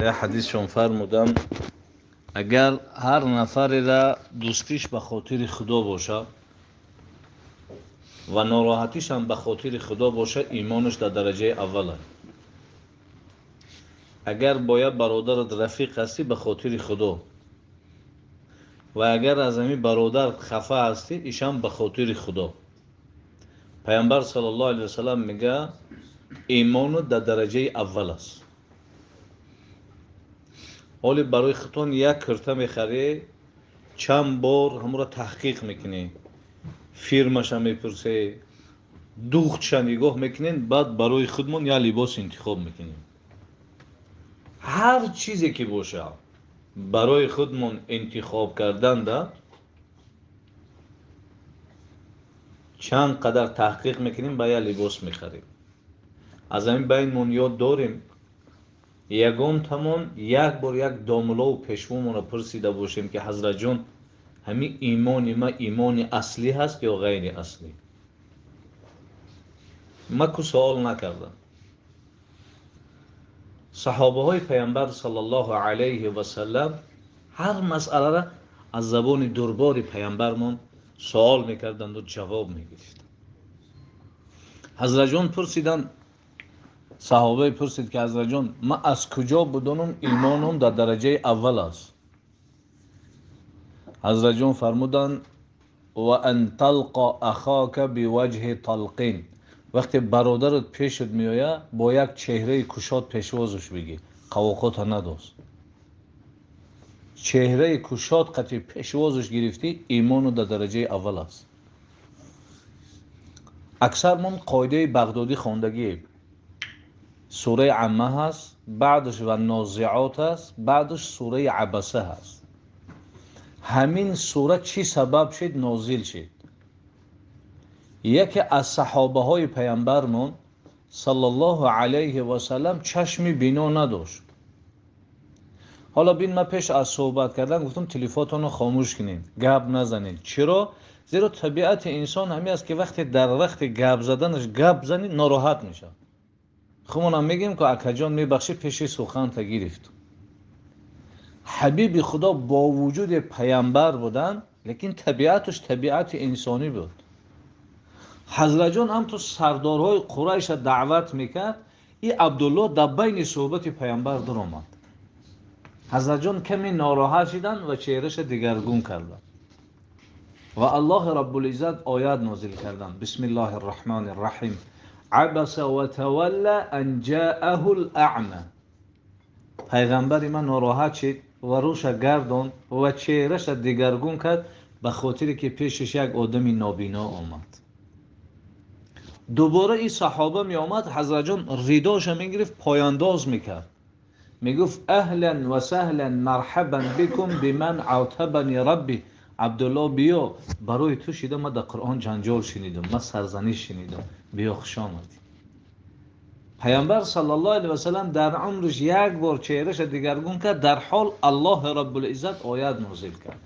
Ҳадисшон фармуданд, агар ҳар нафареро дӯстиш ба хотири Худо бошад ва нороҳатишам ба хотири Худо бошад, имонаш дар дараҷаи аввал аст. Агар бо як бародарат рафиқ ҳастӣ ба хотири Худо ва агар аз ҳамин бародар хафа ҳастӣ, ишам ба хотири Худо. Пайғамбар саллаллоҳу алайҳи васаллам мегӯяд, имонат дар дараҷаи аввал аст. Ҳоле барои худтон як курта мехарӣ, чанд бор ҳамонро таҳқиқ мекунӣ, фирмаша мепурсӣ, духтша нигоҳ мекунем, баъд барои худмон як либос интихоб мекунем. Ҳар чизе ки бошад барои худмон интихоб карданда чанд қадар таҳқиқ мекунем, ба як либос мехарем. Аз ҳамин байнмон ёд дорем, ягонтамон як бор як домлову пешвомонро пурсида бошем, ки ҳазратҷон, ҳамин имони ма имони аслӣ ҳаст ё ғайри аслӣ? Ма ку суол накардам. Саҳобаҳои пайғамбар саллаллоҳу алайҳи васаллам ҳар масъаларо аз забони дурбори пайғамбармон суол мекарданду ҷавоб мегирифтанд. Ҳазратҷон пурсиданд, саҳобае пурсид, ки ҳазратҷон, ман аз куҷо бидонам имоном дар дараҷаи аввал аст? Ҳазратҷон фармуданд, ва ан талқа ахока биваҷҳи талқин. Вақте бародарат пешат меояд, бо як чеҳраи кушод пешвозаш бигир, қавоқота надоз. Чеҳраи кушод қати пешвозаш гирифтӣ, имону дар дараҷаи аввал аст. Аксармон қоидаи бағдодӣ хондагием. Сураи Амма ҳаст, баъдаш ва нозиот ҳаст, баъдаш сураи Абаса ҳаст. Ҳамин сура чӣ сабаб шид нозил шид? Яке аз саҳобаҳои пайғамбармон саллаллоҳу алайҳи васаллам чашми бино надошт. Ҳоло бин, ман пеш аз суҳбат кардан гуфтам телефонтонро хомӯш кунед, гап назанед. Чиро? Зеро табиати инсон ҳамин аст, ки вақте дар вақти гап заданаш гап занед, нороҳат мешавад. Хумонам мегӯем, ки акаҷон мебахшӣ, пеши суханта гирифт. Ҳабиби Худо бо вуҷуди пайғамбар будан, лекин табиаташ табиати инсонӣ буд. Ҳазратҷон ҳам то сардорҳои Қурайша даъват мекард, и Абдуллоҳ дар байни суҳбати пайғамбар даромад. Ҳазратҷон каме нороҳат шиданд ва чеҳраша дигаргун карданд. Ва Аллоҳи Раббулиззат оят нозил карданд. Бисмиллоҳир Раҳмонир Раҳим. Абаса ва тавалла ан ҷааҳул аъма. Пайғамбари ман нороҳат шид ва рӯша гардон ва чеҳраша дигаргун кард ба хотире ки пешаш як одами нобино омад. Дубора ин саҳоба меомад, ҳазратҷон ридоша мегирифт, пояндоз мекард. Мегуфт аҳлан ва саҳлан марҳабан бикум биман атабани рабби. Абдуллоҳ, биё, барои ту шида ман дар Қуръон ҷанҷол шунидам, ман сарзаниш шунидам, биё, хуш омадӣ. Пайғамбар саллаллоҳу алайҳи васаллам дар умраш як бор чеҳраша дигаргун кард, дар ҳол Аллоҳи Раббулиззат оят нозил кард.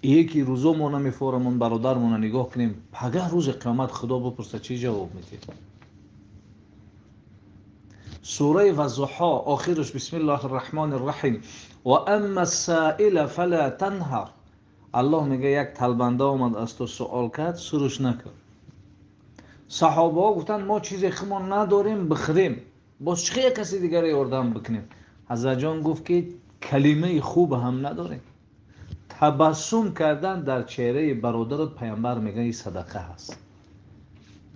Яке рӯзо мо намефорамон бародармонро нигоҳ кунем, пагah рӯзи қиёмат Худо бипурсад, чӣ ҷавоб медиҳем? Сураи Ваззуҳо охираш бисмиллоҳир раҳмонир раҳим. Ва амма ссаила фала танҳар. Аллоҳ мегӯяд, як талбанда омад аз ту суол кард, суруш накард. Саҳобаҳо гуфтанд, мо чизе худмон надорем бихӯрем, боз чӣ як каси дигаре ёрдам бикунем? Ҳазратҷон гуфт, ки калимаи хуб ҳам надорем. Табассум кардан дар чеҳраи бародарат, пайғамбар мегӯяд, ин садақа ҳаст.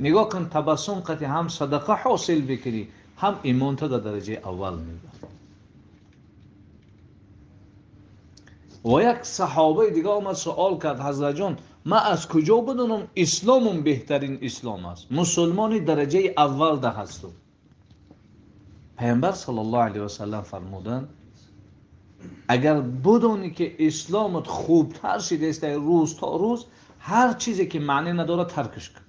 Нигоҳ кун, табассум қати ҳам садақа ҳосил бикунӣ, ҳам имонта дар дараҷаи аввал мебарад. Ва як саҳобаи дига омад суол кард, ҳазратҷон, ман аз куҷо бидонам исломум беҳтарин ислом аст? Мусулмони дараҷаи аввал да ҳастум. Пайғамбар саллаллоҳу алайҳи васаллам фармуданд, агар бидонӣ ки исломат хубтар шидааст рӯз то рӯз, ҳар чизе ки маъне надорад таркаш кун.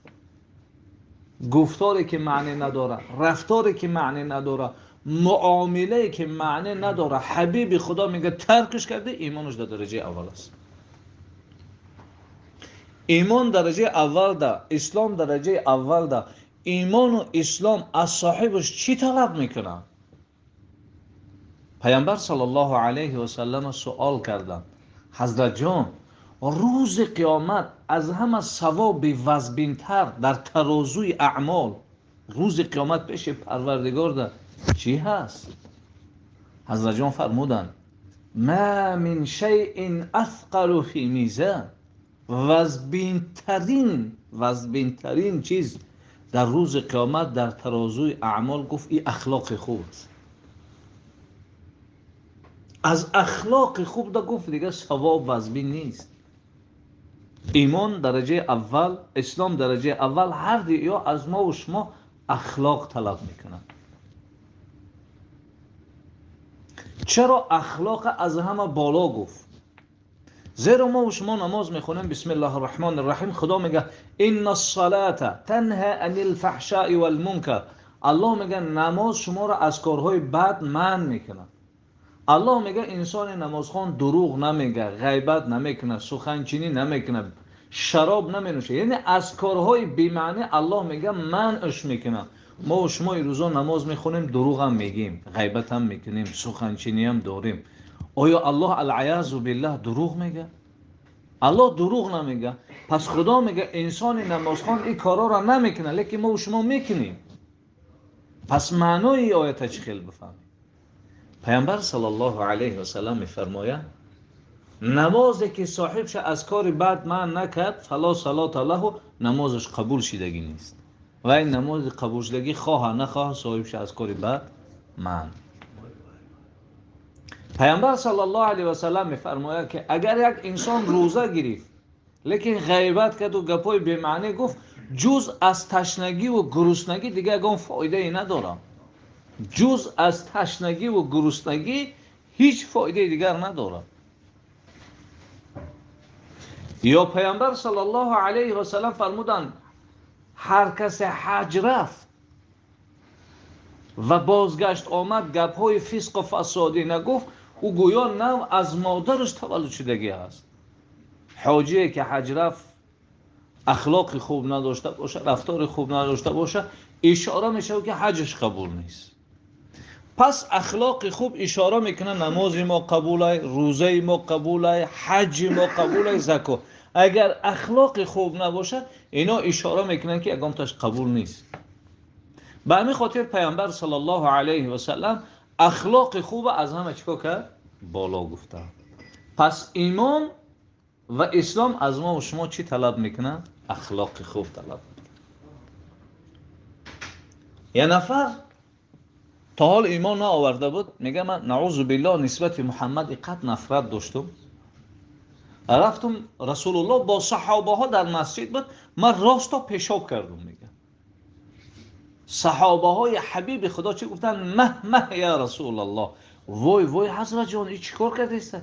Гуфторе ки маъне надорад, рафторе ки маъне надорад, муомилае ки маъне надорад, ҳабиби Худо мегӯяд таркаш карда, имонаш дар дараҷаи аввал аст. Имон дараҷаи аввал да, ислом дараҷаи аввал да. Имону ислом аз соҳибаш чӣ талаб мекунанд? Паёмбар саллаллоҳу алайҳи васаллам суол карданд: ҳазратҷон, рӯзи қиёмат аз ҳама савоби вазбинтар дар тарозуи аъмол рӯзи қиёмат пеши Парвардигор да чӣ ҳаст? Ҳазратҷон фармуданд: ма мин шайъин асқалу фи мизан. Вазбинтарин чиз дар рӯзи қиёмат дар тарозуи аъмол, гуфт, ин ахлоқи хуб аст. Аз ахлоқи хуб да, гуфт, дигар савоб вазбин нест. Имон дараҷаи аввал, ислом дараҷаи аввал, ҳар ду ё аз мо ва шумо ахлоқ талаб мекунанд. Чаро ахлоқ аз ҳама боло гуфт? Зеро мо ва шумо намоз мехонем, бисмиллаҳир раҳмонир раҳим, Худо мегӯяд: инна-с-салата танҳа анил-фаҳшаи вал-мункар. Аллоҳ мегӯяд намоз шуморо аз корҳои бад манъ мекунад. Аллоҳ мегӯяд инсони намозхон дурӯғ намегӯяд, ғайбат намекунад, суханчинӣ намекунад, шароб наменӯшад. Яъне аз корҳои бемаънӣ Аллоҳ мегӯяд манъш мекунад. Мо ва шумо ирӯзо намоз мехонем, дурӯғ ҳам мегӯем, ғайбат ҳам мекунем, суханчинӣ ҳам дорем. Оё Аллоҳ алъаязу биллаҳ дурӯғ мегӯяд? Аллоҳ дурӯғ намегӯяд. Пас Худо мегӯяд инсони намозхон ин корҳоро намекунад, лекин мо ва шумо мекунем. Пас маънои оята чӣ хел бифаҳмем? Паёмбар саллаллоҳу алайҳи васаллам мефармояд: намозе ки соҳибша аз кори бад манъ накард, фало салота лаҳу, намозаш қабул шидагӣ нест. Ва ин намози қабул шидагӣ хоҳа нахоҳа соҳибша аз кори бад манъ. Паёмбар саллаллоҳу алайҳи васаллам мефармояд ки агар як инсон рӯза гирифт, лекин ғайбат кард ва гапҳои бемаънӣ гуфт, ҷуз аз ташнагӣ ва гуруснагӣ дигар ягон фоидае надорад. Ҷуз аз ташнагӣ ва гуруснагӣ ҳеҷ фоидаи дигар надорад. Ё Паёмбар саллаллоҳу алайҳи васаллам фармуданд: ҳар касе ҳаҷ рафт ва бозгашт омад, гапҳои фисқу фасодӣ нагуфт, ӯ гӯё нав аз модараш таваллуд шудагӣ аст. Ҳоҷие ки ҳаҷ рафт ахлоқи хуб надошта бошад, рафтори хуб надошта бошад, ишора мешавад ки ҳаҷаш қабул нест. Пас ахлоқи хуб ишора мекунад намози мо қабулай, рӯзаи мо қабулай, ҳаҷи мо қабулай, закот. Агар ахлоқи хуб набошад, ино ишора мекунанд ки ягонташ қабул нест. Ба ҳамин хотир Паёмбар саллаллоҳу алайҳи васаллам ахлоқи хуба аз ҳама чӣ кор кард? Боло гуфта. Пас имон ва ислом аз мо ва шумо чӣ талаб мекунанд? Ахлоқи хуб талаб мекунанд. Як нафар то ҳол имон наоварда буд, мегӯяд ман наъузу биллоҳ нисбати Муҳаммад иқад нафрат доштум. Рафтум Расулуллоҳ бо саҳобаҳо дар масҷид буд, ман росто пешоб кардум, мегӯяд. Саҳобаҳои ҳабиби Худо чӣ гуфтанд? Маҳ маҳ я Расулаллоҳ. Вой вой ҳазратҷон, ин чӣ кор кардест?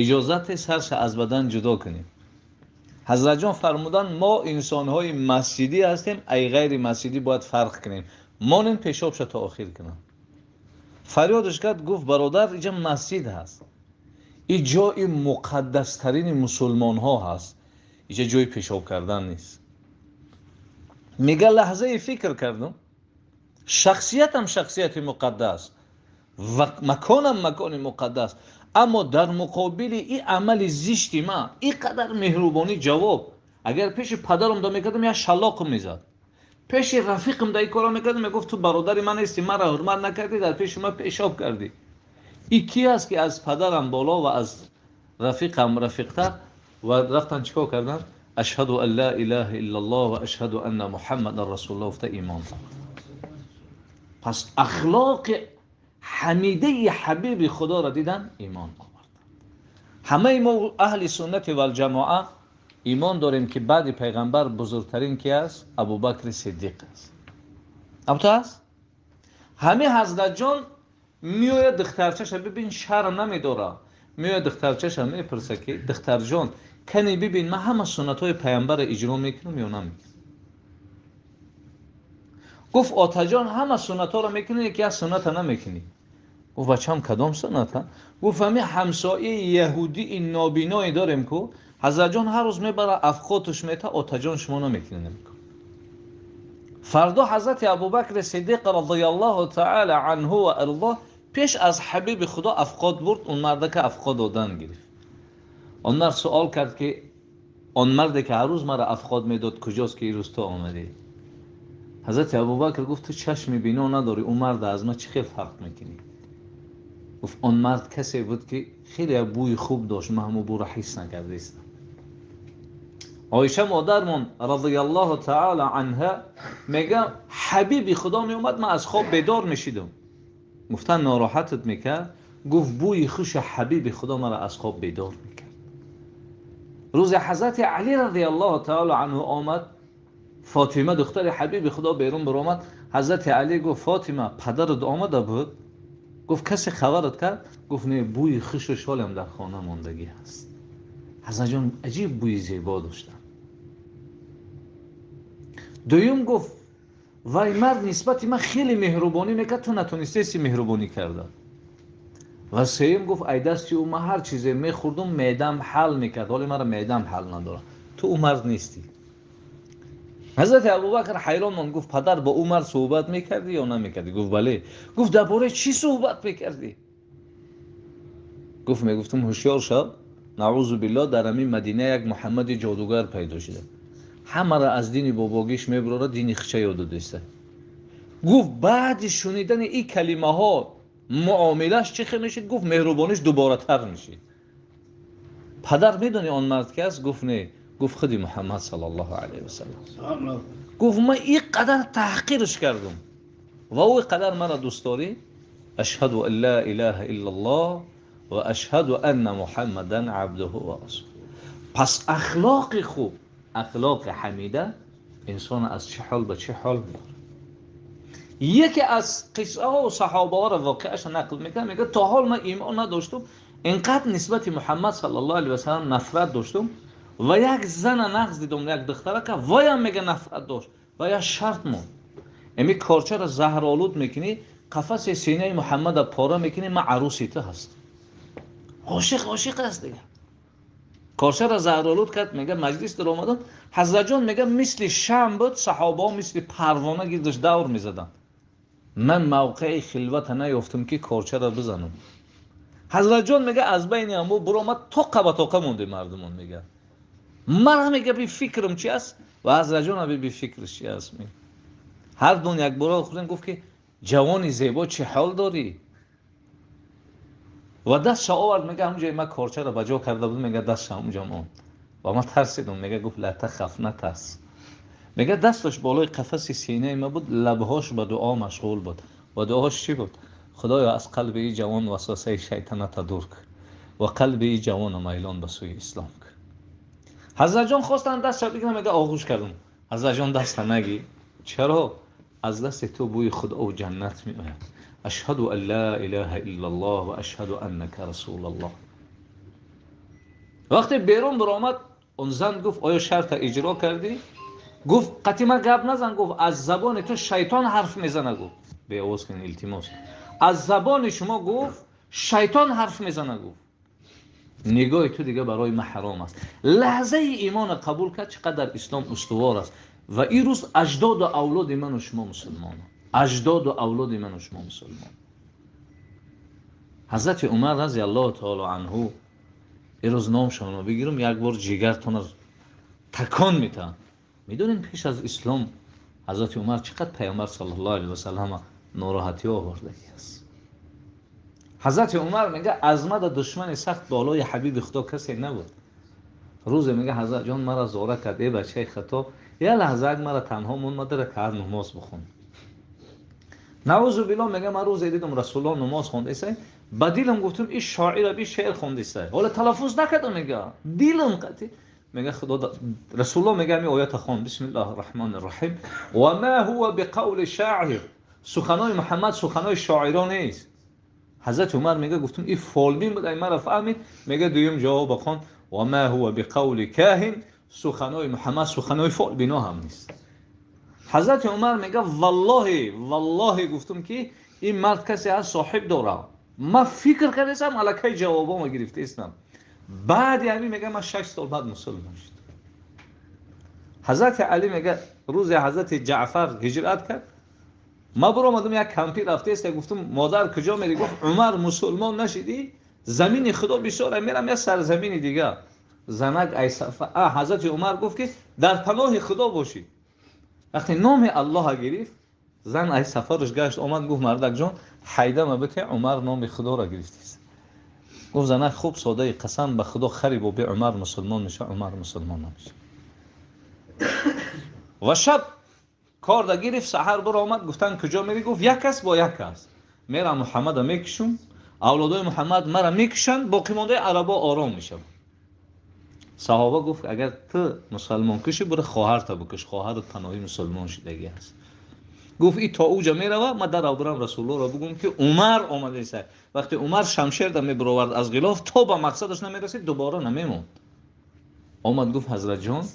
Иҷозат сарша аз бадан ҷудо кунем. Ҳазратҷон фармуданд мо инсонҳои масҷидӣ ҳастем, ай ғайри масҷидӣ бояд фарқ кунем. Монем пешобша то охир кунам. Фарёдаш кард, гуфт бародар, инҷа масҷид ҳаст, ин ҷои муқаддастарини мусулмонҳо ҳаст, инҷа ҷои пешоб кардан нест. Мега лаҳзае фикр кардам, шахсиятам шахсияти муқаддас ва маконам макони муқаддас, аммо дар муқобили ин амали зишти ман ин қадар меҳрубонӣ ҷавоб, агар пеши падарам да мекардам як шалоқам мезад, пеши рафиқам да ин корро мекардам мегуфт ту бародари ман нестӣ, маро ҳурмат накардӣ, дар пеши ман пешоб кардӣ. Ин ки аст ки аз падарам боло ва аз рафиқам рафиқтар? Ва рафтан чӣ кор карданд? Ашҳаду ан ла илаҳа иллаллоҳ ва ашҳаду анна муҳаммадан расулуллоҳ гуфта имон овард. Пас ахлоқи ҳамидаи ҳабиби Худоро дидан имон оварданд. Ҳамаи мо аҳли суннати валҷамоа имон дорем ки баъди пайғамбар бузургтарин ки аст? Абубакри Сиддиқ аст. Абто аст? Ҳамин ҳазратҷон меояд духтарчаша бибин, шарм намедора. Меояд духтарчаша мепурса ки духтарҷон, кани бибин ман ҳама суннатҳои пайғамбарро иҷро мекунам ё намекунам? Гуфт отаҷон ҳама суннатҳоро мекунӣ, яке аз сунната намекунӣ. Гуфт бачам кадом сунната? Гуфт ҳамин ҳамсояи яҳудии нобиное дорем ку ҳазратҷон ҳар рӯз мебара афқотуш мета, отаҷон шумо намекунӣ намекун. Фардо ҳазрати Абубакри Сиддиқ радияллоҳу таала анҳу ва ардоҳ Пеш аз ҳабиби Худо афқот бурд, он мардака афқот додан гирифт. Он мард суол кард, ки он марде ки ҳар рӯз маро афқот медод куҷост, ки ирӯз ту омадӣ? Ҳазрати Абубакр гуфт: ту чашми бино надорӣ, он марда аз ман чӣ хел фарқ мекунӣ? Гуфт: он мард касе буд, ки хеле бӯи хуб дошт, ман ҳамон бӯро ҳис накардаистам. Оиша модармон радиаллоҳу таала анҳа мега: ҳабиби Худо меомад, ман аз хоб бедор мешидам. Гуфтан: нороҳатат мекард? Гуфт: бӯи хуши ҳабиби Худо маро аз хоб бедор мекард. Рӯзе ҳазрати Али радиаллоҳу таала анҳу омад, Фотима духтари ҳабиби Худо берун баромад. Ҳазрати Али гуфт: Фотима, падарат омада буд? Гуфт: касе хабарат кард? Гуфт: не, бӯи хушу шолам дар хона мондагӣ ҳаст. Ҳазратҷон аҷиб бӯи зебо доштанд. Дуюм гуфт: вай мард нисбати ман хеле меҳрубонӣ мекард, ту натонистаси меҳрубонӣ карда. Ва сеюм гуфт: ай дасти ӯ ман ҳар чизе мехӯрдум, меъдам ҳал мекард, ҳоле маро меъдам ҳал надорад. Ту ӯ мард нестӣ. Ҳазрати Абубакр ҳайрон монд, гуфт: падар, бо ӯ мард суҳбат мекардӣ ё намекардӣ? Гуфт: бале. Гуфт: дар бораи чӣ суҳбат мекардӣ? Гуфт: мегуфтум ҳушёр шав, наъузу биллоҳ, дар ҳамин Мадина як Муҳаммади ҷодугар пайдо шуда, ҳамаро аз дини бобогиш мебурора, дини хича ёд додиста. Гуфт: баъди шунидани ин калимаҳо муомилаш чӣ хел мешид? Гуфт: меҳрубониш дуборатар мешид. Падар, медонӣ он мард ки аст? Гуфт: не. Гуфт: худи Муҳаммад саллаллоҳу алайҳи васаллам. Гуфт: ман ин қадар таҳқирш кардум ва ӯ ин қадар маро дӯст дорӣ. Ашҳаду ан ла илаҳа иллаллоҳ ва ашҳаду анна муҳаммадан абдуҳу ва расулуҳ. Пас ахлоқи хуб, ахлоқи ҳамида инсонро аз чӣ ҳол ба чӣ ҳол мебарад. Яке аз қиссаҳо ва саҳобаҳоро воқеаашро нақл мекунад, мегӯяд: то ҳол ман имон надоштум, инқадр нисбати Муҳаммад саллаллоҳу алайҳи васаллам нафрат доштум ва як зана нағз дидум, як духтарака, воям мега нафрат дошт ва як шарт монд: эми корчаро заҳролуд мекунӣ, қафаси синаи Муҳаммада пора мекунӣ, ман арӯси ту ҳастам. Ошиқ ошиқ аст дига. Корчаро заҳролуд кард, мега маҷлис даромадам, ҳазратҷон мега мисли шам буд, саҳобаҳо мисли парвона гирдаш давр мезаданд. Ман мавқеи хилвата наёфтам, ки корчаро бизанам. Ҳазратҷон мега аз байни ҳамо буромад, тоқа ба тоқа монде мардумон. Мега ман мега би фикрам чи аст ва ҳазратҷон би фикраш чи аст. Ҳар дун якбора худем гуфт, ки ҷавони зебо, чӣ ҳол дорӣ? Ва дастша овард, мега ҳамунҷои ман корчаро ба ҷо карда будам, мега дастша ҳамунҷо монд ва ман тарсидум. Мега гуфт: ла тахаф, натарс. Мега дасташ болои қафаси синаи ман буд, лабҳош ба дуо машғул буд ва дуош чӣ буд? Худоё, аз қалби ин ҷавон васвасаи шайтаната дур кун ва қалби ин ҷавона майлон ба сӯи ислом кун. Ҳазратҷон хостанд дастша бигирам, мега оғӯш кардум. Ҳазратҷон, даста нагӣ. Чаро? Аз дасти ту бӯи худову ҷаннат меояд. Ашҳаду ан ла илаҳа иллаллоҳ ва ашҳаду аннака расулаллоҳ. Вақте берун баромад, он зан гуфт: оё шарта иҷро кардӣ? Гуфт: қатъи ман гап назан. Гуфт: аз забони ту шайтон ҳарф мезана. Гуфт: беовоз кун, илтимос. Аз забони шумо, гуфт, шайтон ҳарф мезана. Гуфт: нигоҳи ту дига барои ман ҳаром аст. Лаҳзаи имона қабул кард, чӣ қадар ислом устувор аст. Ва ин рӯз аҷдоду авлоди ману шумо мусулмонанд, аҷдоду авлоди ману шумо мусулмон. Ҳазрати Умар разиаллоҳу таоло анҳу, ирӯз номшонро бигирам, як бор ҷигартонро такон метаҳам. Медонем, пеш аз ислом ҳазрати Умар чӣ қадр Пайғамбар саллаллоҳу алайҳи васаллам нороҳатиҳо овардагӣ аст. Ҳазрати Умар мега: аз мада душмани сахт болои ҳабиби Худо касе набуд. Рӯзе мега ҳазратҷон мара зора кард: э бачаи хато, як лаҳзаак мара танҳо мон, ма ракаат намоз бихон. Наъузу биллоҳ, мега ман рӯзе дидам Расулуллоҳ намоз хондааст, ба дилам гуфтам: ин шоира би шеър хондааст, ҳоло талаффуз накардам, мега дилам қатъи. Мега Худо Расулуллоҳ мега ҳамин оята хон: бисмиллоҳи раҳмони раҳим, ва ма ҳува биқавли шоир. Суханои Муҳаммад суханои шоиро нест. Ҳазрати Умар мега гуфтам: ин фолбин буд, ай мара фаҳмид. Мега дуюм ҷавоба хон: ва ма ҳува биқавли коҳин. Суханои Муҳаммад суханои фолбино ҳам нест. Ҳазрати Умар мега: валлоҳи, валлоҳи, гуфтам, ки ин мард касе ҳаст соҳиб дора. Ман фикр кардастам, аллакай ҷавобомо гирифтаистам. Баъди ҳамин мега ман 6 сол баъд мусулмон шудам. Ҳазрати Али мега рӯзе ҳазрати Ҷаъфар ҳиҷрат кард. Ман баромадам як кампир рафтааст, гуфтам модар куҷо мерӣ? Гуфт Умар мусулмон нашидӣ, замини Худо бисёр, мерам як сарзамини дигар. Занак ай сафа, Ҳазрати Умар гуфт ки дар паноҳи Худо бошӣ. Вақте номи Аллоҳ гирифт, зан ай сафараш гашт омад, гуфт мардак ҷон, ҳайда ма бите, Умар номи Худоро гирифтааст. Гуфт занак хуб содаи қасам ба Худо хари боби Умар мусулмон меша, Умар мусулмон намеша. Ва шаб кор да гирифт, саҳар баромад, гуфтан куҷо мерӣ? Гуфт як кас бо як кас. Мерам Муҳаммадро мекушам, авлодои Муҳаммад мара мекушанд, боқимондаи арабо ором мешаванд. Саҳоба гуфт агар ту мусулмон кушӣ, бура хоҳарта бикуш, хоҳарат паноҳи мусулмон шудагӣ аст. Гуфт и то уҷа мерава, ман дар барам Расулуллоҳро бигӯм ки Умар омадааст. Вақте Умар шамшер да мебаровард аз ғилоф, то ба мақсадаш намерасид, дубора намемонд. Омад гуфт ҳазрат ҷон,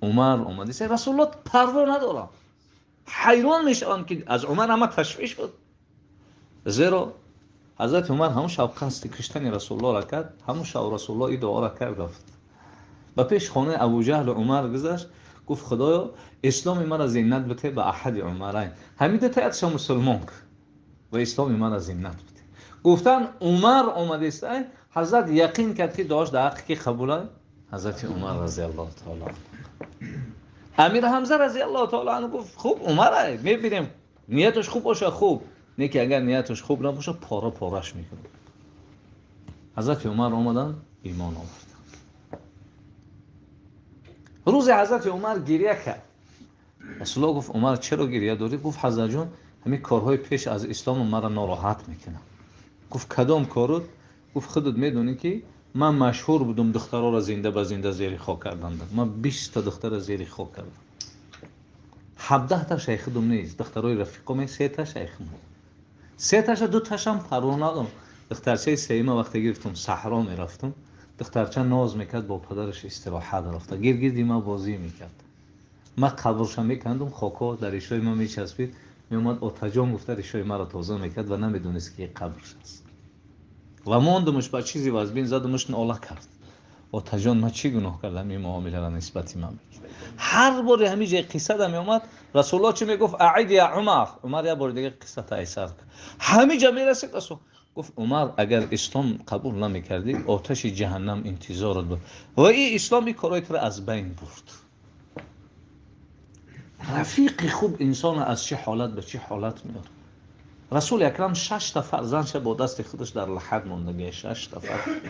Умар омадааст. Расулуллоҳ парво надорад. Ҳайрон мешаванд ки аз Умар ҳама ташвиш буд. Зеро Ҳазрати Умар ҳамон шаб қасди куштани Расулуллоҳро кард, ҳамон шаб Расулуллоҳ ин дуоро кард рафт. Ба пеш хонаи Абуҷаҳл Умар гузашт, гуфт Худоё исломи маро зинат бите ба аҳади Умарайн. Ҳамин ду таятша мусулмон кун ва исломи маро зинат бите. Гуфтан Умар омадааст, Ҳазрат яқин кард ки дуош дар ҳаққи ки қабул аст? Ҳазрати Умар разияллоҳу таоло анҳу. Амир Ҳамза разияллоҳу таоло анҳу гуфт хуб Умар ай, мебинем нияташ хуб бошад хуб, не ки агар нияташ хуб набошад пора пораш мекунем. Ҳазрати Умар омаданд, имон оварданд. Рӯзе Ҳазрати Умар гиря кард. Расулуллоҳ гуфт Умар чаро гиря дорӣ? Гуфт ҳазрат ҷон, ҳамин корҳои пеш аз ислом маро нороҳат мекунанд. Гуфт кадом корот? Гуфт худат медонӣ ки ман машҳур будам духтароро зинда ба зинда зери хок карданд. Ман 20 та духтара зери хок кардам. 17 та шайхидум нест, духтарои рафиқом 3 та шайхим. 3 таша 2 ташам парво надорам. Духтарчаи сеюма вақте гирифтам саҳро мерафтам, духтарча ноз мекард, бо падараш истироҳат рафта, гиргирди ма бозӣ мекард. Ман қабрша мекандум, хокҳо дар ришои ма мечаспид, меомад отаҷон гуфта ришои маро тоза мекард ва намедонист ки қабрш аст. Ва мондумаш ба чизи вазбин задумаш нола кард. Отаҷон ман чӣ гуноҳ кардам ин муомиларо нисбати ман мекард? Ҳар боре ҳамин ҷои қисса да меомад, Расулуллоҳ чӣ мегуфт? Аид я Умар. Умар як бори дига қисса тайсар кард. Ҳамин ҷо мерасид Расул гуфт Умар агар ислом қабул намекардӣ, оташи ҷаҳаннам интизорат буд. Ва ин ислом ин корҳои туро аз байн бурд. Рафиқи хуб инсонро аз чӣ ҳолат ба чӣ ҳолат меорад. Расули Акрам 6 та фарзандша бо дасти худаш дар лаҳад мондагӣ, 6 та фарзанд.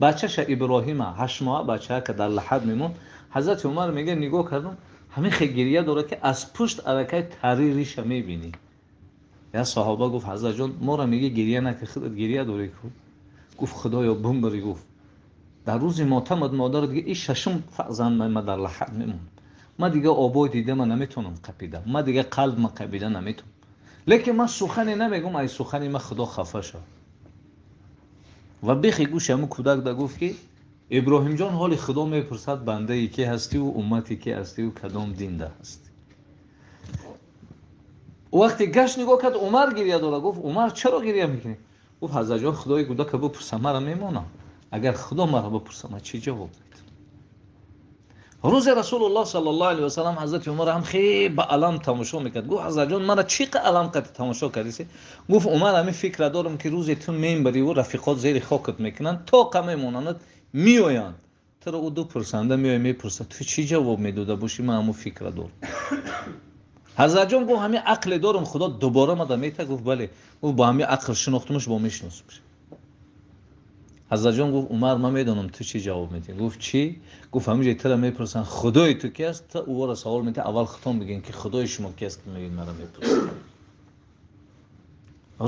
Бачаша Иброҳима 8 моҳа бачака ки дар лаҳад мемонд. Ҳазрати Умар мегӯяд нигоҳ кардам, ҳамин хел гирия дорад ки аз пушт аллакай тари риша мебинӣ. Як саҳоба гуфт ҳазрат ҷон, моро мегӯӣ гирия накун, худат гирия дорӣ ку? Гуфт Худоё бумбарӣ. Гуфт дар рӯзи мотамат модарат дига ин шашум фарзанд ма дар лаҳад мемонам. Ман дига обои дидама наметавонам қапида, ман дига қалбма қапида наметавонам. Лекин ман сухане намегӯм, ай сухани ман Худо хафа шавад. Ва бехи гӯши ҳамун кӯдак да гуфт ки Иброҳимҷон ҳоли Худо мепурсад бандаи ки ҳастиву уммати ки ҳастиву кадом дин да ҳастӣ. Вақте гашт нигоҳ кард, Умар гирия дорад. Гуфт Умар чаро гирия мекунӣ? Гуфт ҳазрат ҷон, Худои кӯдака бипурса, мара мемонам. Агар Худо мара бипурса, ман чӣ ҷавоб медиҳам? Рӯзе Расулуллоҳ саллаллоҳу алайҳи васаллам ҳазрати Умар ҳам хеле ба алам тамошо мекард. Гуфт ҳазрат ҷон, мара чӣ қа алам қати тамошо кардиси? Гуфт Умар, ҳамин фикра дорам ки рӯзе ту мембариву рафиқот зери хокат мекунанд, то қа мемонанд, меоянд. Туро ӯ ду пурсанда меояд, мепурсад, ту чӣ ҷавоб медода бошӣ? Ман ҳамун фикра дорам. Ҳазрат ҷон гуфт ҳамин ақле дорам, Худо дубора мада мета? Гуфт бале. Гуфт бо ҳамин ақл шинохтумаш, бо мешиносумаш. Ҳазрат ҷон гуфт Умар, ман медонам ту чӣ ҷавоб медиҳӣ. Гуфт чӣ? Гуфт ҳамин ҷои туро мепурсанд Худои ту ки аст? Ту ӯро савол медиҳӣ, аввал худтон бигӯед ки Худои шумо ки аст ки мегӯед маро мепурсед.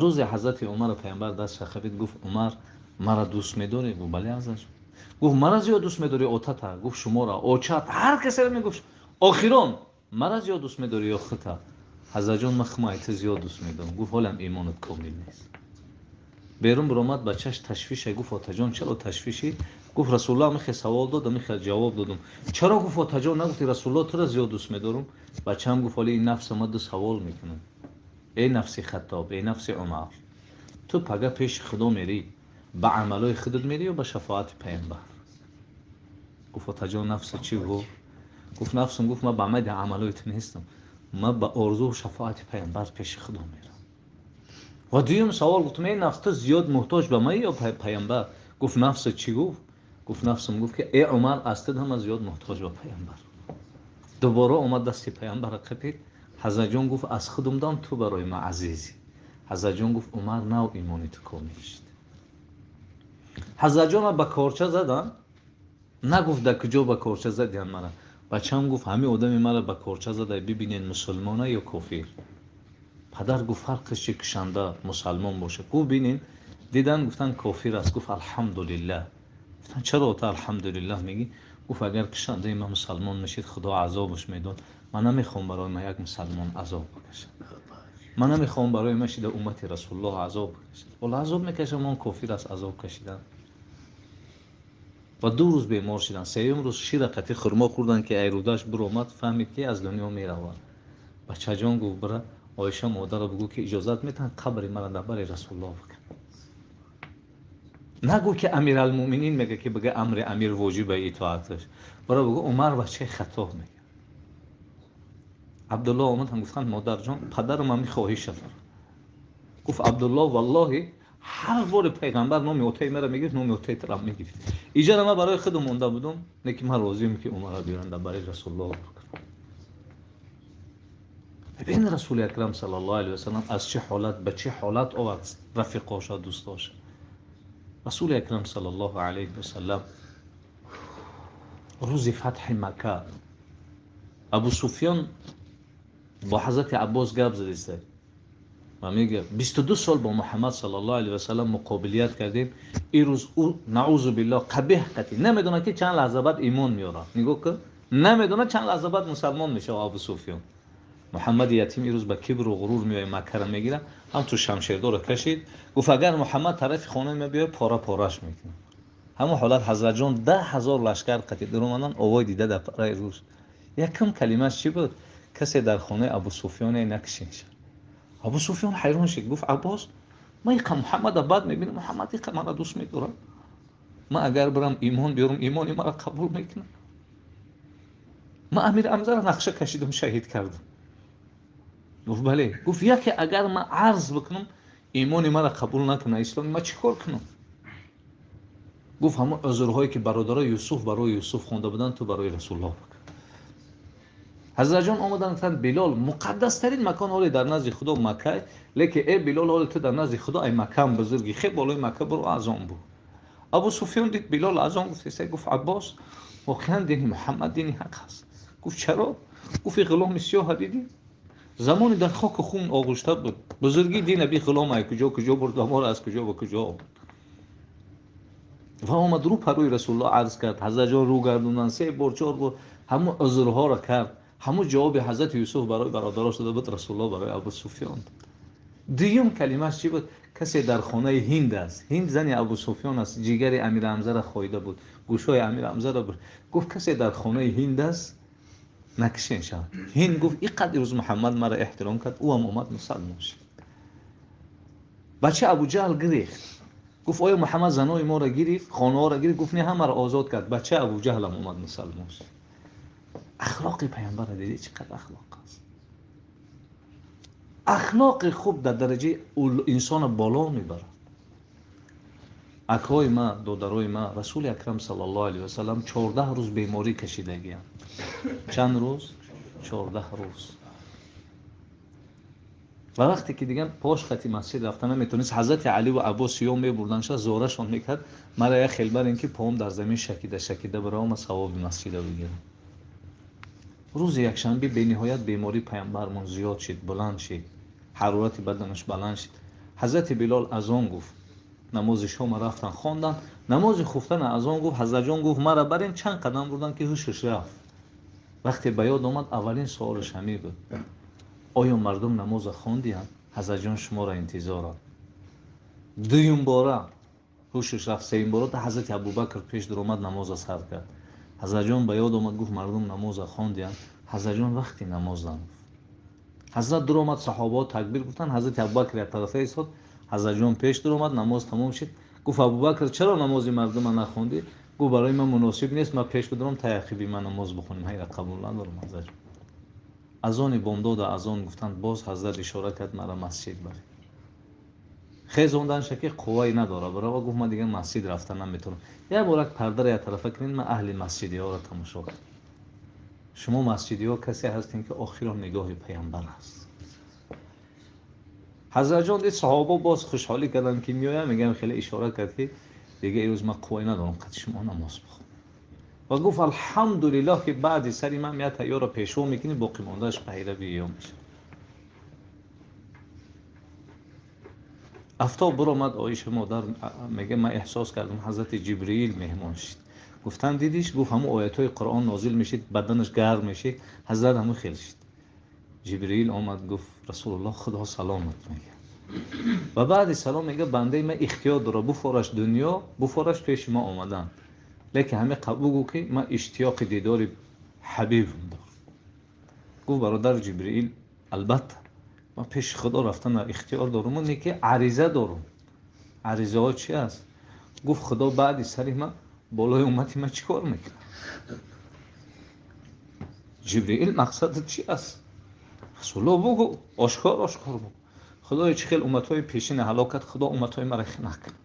Рӯзе ҳазрати Умар паямбар даст шахабид, гуфт Умар, маро дӯст медорӣ? Гуфт бале ҳазрат ҷон. Гуфт маро зиёд дӯст медорӣ отата? Гуфт шуморо, очат, ҳар касеро мегуфт. Охирон маро зиёд дӯст медорӣ ё хута? Ҳазрат ҷон, ман хумайта зиёд дӯст медорам. Гуфт ҳолам имонат комил нест. Берун баромад, бачаш ташвише. Гуфт отаҷон, чаро ташвишӣ? Гуфт Расулуллоҳ михе савол дод, михе ҷавоб додум. Чаро гуфт отаҷон нагуфти Расулуллоҳ туро зиёд дӯст медорам? Бачаам гуфт ҳоли ин нафса ма ду савол мекунам. Эй нафси Хаттоб, эй нафси Умар, ту пага пеши Худо мерӣ, ба амалҳои худат мерӣ ё ба шафоати паямбар? Гуфт отаҷон, нафса чӣ гуфт? Гуфт нафсум гуфт ман ба майди амалҳои ту нестам. Ман ба орзу шафоати пайғамбар пеши Худо мерам. Ва дуюм савол гуфтам, эй нафс, ту зиёд муҳтоҷ ба ман ё пайғамбар? Гуфт нафс чӣ гуфт? Гуфт нафсам гуфт ки эй Умар, аз ту ҳама зиёд муҳтоҷ ба пайғамбар. Дубора омад дасти пайғамбарро қапид. Ҳазратҷон гуфт аз худам дам ту барои ман азизӣ. Ҳазратҷон гуфт Умар, нав имони ту комил шуд. Ҳазратҷонро ба корча задан, нагуфт дар куҷо ба корча задиян мара. Бачаам гуфт ҳамин одами мара ба корча зада, бибинед мусулмона ё кофир. Падар гуфт фарқиш чи кушанда мусалмон бошад? Гуфт бинин, дидан гуфтан кофир аст. Гуфт алҳамдулиллаҳ. Гуфтан чаро ту алҳамдулиллаҳ мегӣ? Гуфт агар кушандаи ман мусалмон мешид, Худо азобаш медод. Ман намехоҳам барои ман як мусалмон азоб бикашад. Ман намехоҳам барои ман шида уммати Расулуллоҳ азоб бикашад. Ҳоло азоб мекашам, он кофир аст, азоб кашидан. Ва 2 рӯз бемор шиданд. Сеюм рӯз шира қатӣ хурмо хӯрданд ки айрудаш биромад, фаҳмид ки аз дунё меравад. Бачаҷон гуфт бира Оиша модарро бигӯ ки иҷозат метаҳанд қабри маро дар бари Расулуллоҳ бикун. Нагӯ ки Амиралмӯъминин мега ки бига амри амир воҷиба итоаташ. Бира бигӯ Умар бачаи Хаттоб мега. Абдуллоҳ омад ҳам гуфтанд модарҷон, падарам ҳамин хоҳиша дорад. Гуфт Абдуллоҳ валлоҳи ҳар бори пайғамбар номи отаи маро мегирифт, номи отаи туро мегирифт. Иҷора ман барои худам монда будум, лекин ман розиям ки Умарро биёрам дар бари Расулуллоҳ бикунам. Бибин Расули Акрам саллаллоҳу алайҳи васаллам аз чӣ ҳолат ба чӣ ҳолат овард рафиқоша, дӯстоша. Расули Акрам саллаллоҳу алайҳи васаллам рӯзи фатҳи Макка Абу Суфён бо ҳазрати Аббос гап задиста ва мегӯяд 22 сол бо Муҳаммад саллаллоҳу алайҳи васаллам муқобилият кардем, ин рӯз ӯ наъузу биллоҳ қабеҳ қатӣ намедонад ки чанд лаҳза баъд имон меорад. Нигоҳ кун, намедонад чанд лаҳза баъд мусалмон мешавад Абу Суфён. Муҳаммади ятим ин рӯз ба кибру ғурур меояд, Маккаро мегирад, ҳам ту шамшердорро кашид. Гуфт агар Муҳаммад тарафи хонаи ман биёяд, пора пораш мекунам. Ҳамон ҳолат ҳазратҷон 10,000 лашкар қатӣ даромаданд, овои дида дар параи рӯз. Якум калимааш чӣ буд? Касе дар хонаи Абу Суфёне накушин шад. Абу Суфён ҳайрон шуд, гуфт Аббос, ман иқа Муҳаммада бад мебинам, Муҳаммад иқа маро дӯст медорад. Ман агар бирам имон биёрам, имони маро қабул мекунад. Ман Амир Ҳамзаро нақша кашидам, шаҳид кардам. Гуфт бале. Гуфт яке агар ман арз бикунам, имони маро қабул накунад, исломи ман чӣ кор кунам? Гуфт ҳамон узрҳое ки бародарои Юсуф барои Юсуф хонда буданд, ту барои Расулуллоҳ бикун. Ҳазратҷон омаданд, гуфтанд Билол, муқаддастарин макон ҳоле дар назди Худо Макка, лекин эй Билол, ҳоле ту дар назди Худо ай Маккаам бузургӣ, хе болои Макка биро азон бу. Абу Суфён дид Билол азон гуфт, гуфт Аббос, воқеан дини Муҳаммад дини ҳақ аст. Гуфт чаро? Гуфт ин ғуломи сиёҳа дидӣ? Замоне дар хоку хун оғушта буд. Бузургии дин аби ғулом ай куҷо куҷо бурд ва моро аз куҷо ба куҷо овард. Ва омад рӯ парӯи Расулуллоҳ арз кард. Ҳазратҷон рӯ гардонданд, 3 бор 4 бор ҳамон узрҳоро кард. Ҳамон ҷавоби ҳазрати Юсуф барои бародарош дода буд, Расулуллоҳ барои Абу Суфён дод. Дуюм калимааш чӣ буд? Касе дар хонаи Ҳинд аст. Ҳинд зани Абу Суфён аст, ҷигари Амир Ҳамзаро хоида буд, гӯшҳои Амир Ҳамзаро буд. Гуфт касе дар хонаи Ҳинд аст, накушен шавад. Ҳинд гуфт ин қадр рӯз Муҳаммад маро эҳтиром кард, ӯ ҳам омад мусалмон шуд. Бача Абу Ҷаҳл гирифт. Гуфт оё Муҳаммад занои моро гирифт, хонаҳоро гирифт? Гуфт не, ҳамаро озод кард. Бача Абу Ҷаҳл ҳам омад мусалмон шуд. Ахлоқи пайғамбарро дидӣ чӣ қадр ахлоқ аст? Ахлоқи хуб дар дараҷаи инсонро боло мебарад. Акҳои ман, додарои ман, Расули Акрам саллаллоҳу алайҳи васаллам 14 рӯз беморӣ кашидагианд. Чанд рӯз? 14 рӯз. Ва вақте ки дигар пош хати масҷид рафта наметавонист, ҳазрати Алӣ ва Аббос сиём мебурданд, ша зорашон мекард, мара як хел барин ки поам дар замин шакида шакида барома савоби масҷида бигирам. Рӯзи якшанбе бениҳоят бемории пайғамбармон зиёд шид, баланд шид, ҳарорати баданаш баланд шид. Ҳазрати Билол азон гуфт, намози шома рафтан хонданд, намози хуфтан азон гуфт. Ҳазратҷон гуфт мара барин, чанд қадам бурданд ки ҳушаш рафт. Вақте ба ёд омад, аввалин суолаш ҳамин буд: оё мардум намоза хондиянд? Ҳазратҷон шуморо интизоранд. Дуюм бора ҳушаш рафт, сеюм бора ҳазрати Абубакр пеш дуромад, намоза сар кард. Ҳазратҷон ба ёд омад, гуфт мардум намоза хондиянд. Ҳазратҷон вақти намоз нагуфт. Ҳазрат дуромад, саҳобаҳо такбир гуфтанд, ҳазрати Абубакр як тарафа истод, ҳазратҷон пеш дуромад, намоз тамом шид. Гуфт Абубакр чаро намози мардума нахондӣ? Гуфт барои ман муносиб нест, ман пеш бидурам, таяқиби ман намоз бихонем. Ҳайра қабул надорам ҳазратҷон. Азони бомдода азон гуфтанд, боз ҳазрат ишора кард мара масҷид баред. Хезонданша ки қуввае надора барова, гуфт ман дигар масҷид рафта наметавонам. Як бор як пардаро як тарафа кунед, ман аҳли масҷидиҳоро тамошо кунам. Шумо масҷидиҳо касе ҳастем ки охирон нигоҳи паямбар аст. Ҳазратҷон дид саҳобо боз хушҳолӣ карданд ки меоям, мегӯям хеле ишора кард ки дигар имрӯз ман қуввае надорам қад шумо намоз бихонам. Ва гуфт алҳамдулиллоҳ ки баъди сари ман як тайёра пешво мекунӣ, боқӣ мондааш пайрави ё мешавад. Афтоб биромад, Оиша модар мега ман эҳсос кардам ҳазрати Ҷибриил меҳмон шид. Гуфтан дидиш? Гуфт ҳамун оятҳои Қуръон нозил мешид, баданаш гарм мешид, ҳазрат ҳамун хел шид. Ҷибриил омад, гуфт Расулуллоҳ худо саломат мега. Ва баъди салом мега бандаи ман ихтиёр дора, буфораш дунё, буфораш пеши ма омадан. Лекин ҳаме бугӯ ки ман иштиёқи дидори ҳабибам дорам. Гуфт бародар Ҷибриил, албатта ман пеши худо рафтан ихтиёр дорам, не ки ариза дорам. Аризаҳо чи аст? Гуфт худо баъди сари ман болои уммати ман чӣ кор мекунад? Ҷибриил мақсадат чи аст? Расулуллоҳ бугӯ, ошкор ошкор бугӯ. Худоё чӣ хел умматҳои пешина ҳалок кард, худо умматҳои маро хинақ кунад.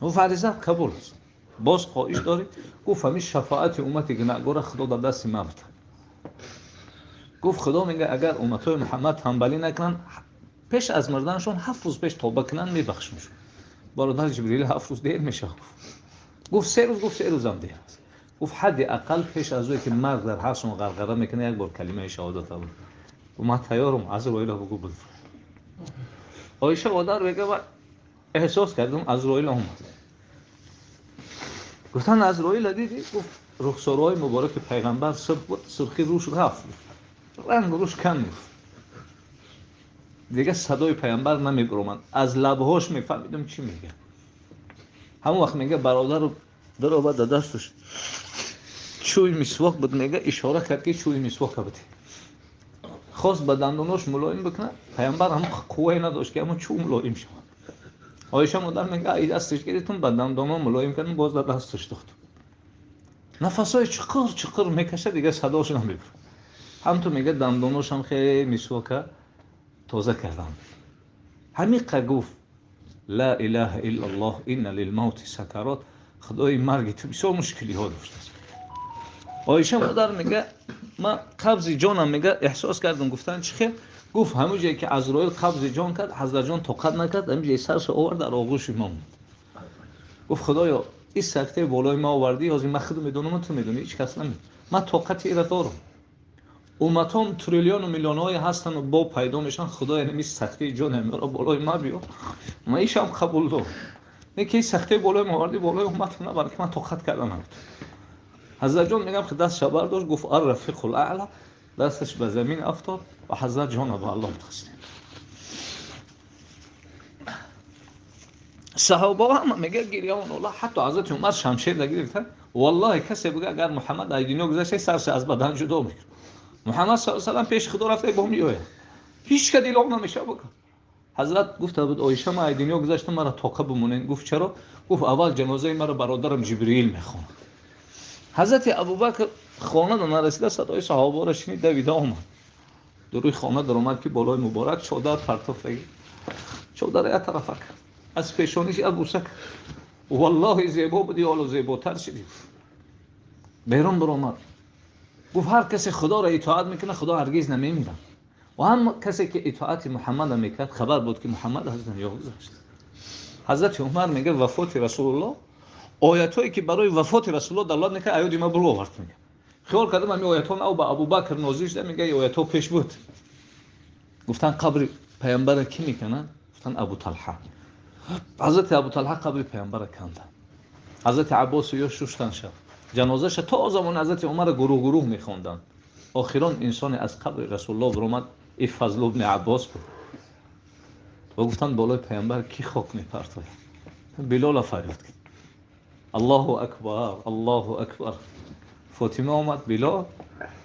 Гуфт аризат қабул аст. Боз хоҳиш дорӣ? Гуфт ҳамин шафоати уммати гунаҳгорро худо дар дасти ман бидиҳад. Гуфт худо мега агар умматҳои Муҳаммад танбалӣ накунанд, пеш аз мурданашон 7 рӯз пеш тавба кунанд, мебахшамшон. Бародар Ҷибриил 7 рӯз дер мешавад. Гуфт 3 рӯз, гуфт 3 рӯзам дер аст. Гуфт ҳадди ақал пеш аз ое ки марг дар ҳарсон ғарғара мекунад, як бор калимаи шаҳодат абуд. Гуфт ман тайёрам, Азроилро бугӯ буд. Оиша модар мега ман эҳсос кардам Азроил омад. Гуфтанд Азроилро дидӣ? Гуфт рухсораҳои мубораки пайғамбар сурх буд, сурхи рӯш рафт, ранг рӯш кам гуфт. Дигар садои пайғамбар намебаромад, аз лабҳош мефаҳмидам чӣ мегӯяд. Ҳамон вақт мега бародару даромад дар дасташ чӯи мисвок буд, мега ишора кард ки чӯи мисвока бидеҳ. Хост ба дандонош мулоим бикунад, пайғамбар ҳамон қуввае надошт ки ҳамон чӯ мулоим шавад. Оиша модар мега ай дасташ гирифтум, ба дандоно мулоим кардам, боз дар дасташ дохтум. Нафасҳои чиқир чиқир мекашад, дигар садош намебурад. Ҳамту мега дандоношам хеле мисвока тоза кардам. Ҳамиқа гуфт ла илаҳа иллаллоҳ инна лилмавти сакарот, худои марги ту бисёр мушкилиҳо доштааст. Оиша модар мега ман қабзи ҷонам мега эҳсос кардам. Гуфтан чӣ хел? Гуфт ҳамон ҷое ки Азроил қабзи ҷон кард, ҳазратҷон тоқат накард, ҳамин ҷое саршо овард дар оғӯши мо монд. Гуфт худоё ин сактаи болои ма овардӣ, ҳозир ман худам медонам, ту медонӣ, ҳеҷ кас намедонад. Ман тоқати инро дорам. Умматом триллиону миллионҳое ҳастану бо пайдо мешаванд, худоя ин сахтии ҷони ҳаминро болои ма биёр, ман ишам қабул дорам. Не ки ин сахтии болои ма овардӣ, болои умматам набар, ки ман тоқат карда наметавонам. Ҳазратҷон мегам ки дастша бардошт, гуфт ар-рафиқул аъла, дасташ ба замин афтод ва ҳазрат ҷонро ба Аллоҳ таслим. Саҳобаҳо ҳама мегӯяд гирьяон Аллоҳ, ҳатто ҳазрати Умар шамшер нагирифта, валлоҳи касе бигӯяд агар Муҳаммад аз дунё гузашта, сарша аз бадан ҷудо мекунад. Муҳаммад саллаллоҳу алайҳи васаллам пеши худо рафта бо меояд, ҳеҷ ка дилом намешавад бикун. Ҳазрат гуфта буд Оиша ман аз дунё гузаштам, маро тоқа бимонед. Гуфт чаро? Гуфт аввал ҷанозаи маро бародарам Ҷибриил мехонад. Ҳазрати Абубакр хона нарасида садои саҳобаро шунид, давида омад. Дуруи хона даромад ки болои муборак чодар партофта, чодарро як тарафа кард, аз пешониш як бӯса кард. Валлоҳи зебо буди, ҳоло зеботар шудӣ. Берун баромад, гуфт ҳар касе худоро итоат мекунад, худо ҳаргиз намемирад. Ва ҳам касе ки итоати Муҳаммадро мекард, хабар буд ки Муҳаммад аз дунё гузашт. Ҳазрати Умар мегӯяд вафоти Расулуллоҳ, оятҳое ки барои вафоти Расулуллоҳ далолат мекард, аёди ма буру овард. Мегӯяд хиёл кардам ҳамин оятҳо нав ба Абубакр нозил шуда, мегӯяд оятҳо пеш буд. Гуфтанд қабри паямбарро кӣ мекунад? Гуфтанд Абу Талҳа. Ҳазрати Абу Талҳа қабри паямбарро канданд. Ҳазрати Аббос ё шуштан шаб ҷанозаша то замони ҳазрати Умар гурӯҳ гурӯҳ мехонданд. Охирон инсоне аз қабри Расулуллоҳ баромад, ин Фазл ибни Аббос буд. Ва гуфтанд болои паямбар кӣ хок мепартояд? Билола фарёд кард Аллоҳу акбар, Аллоҳу акбар. Фотима омад, Билол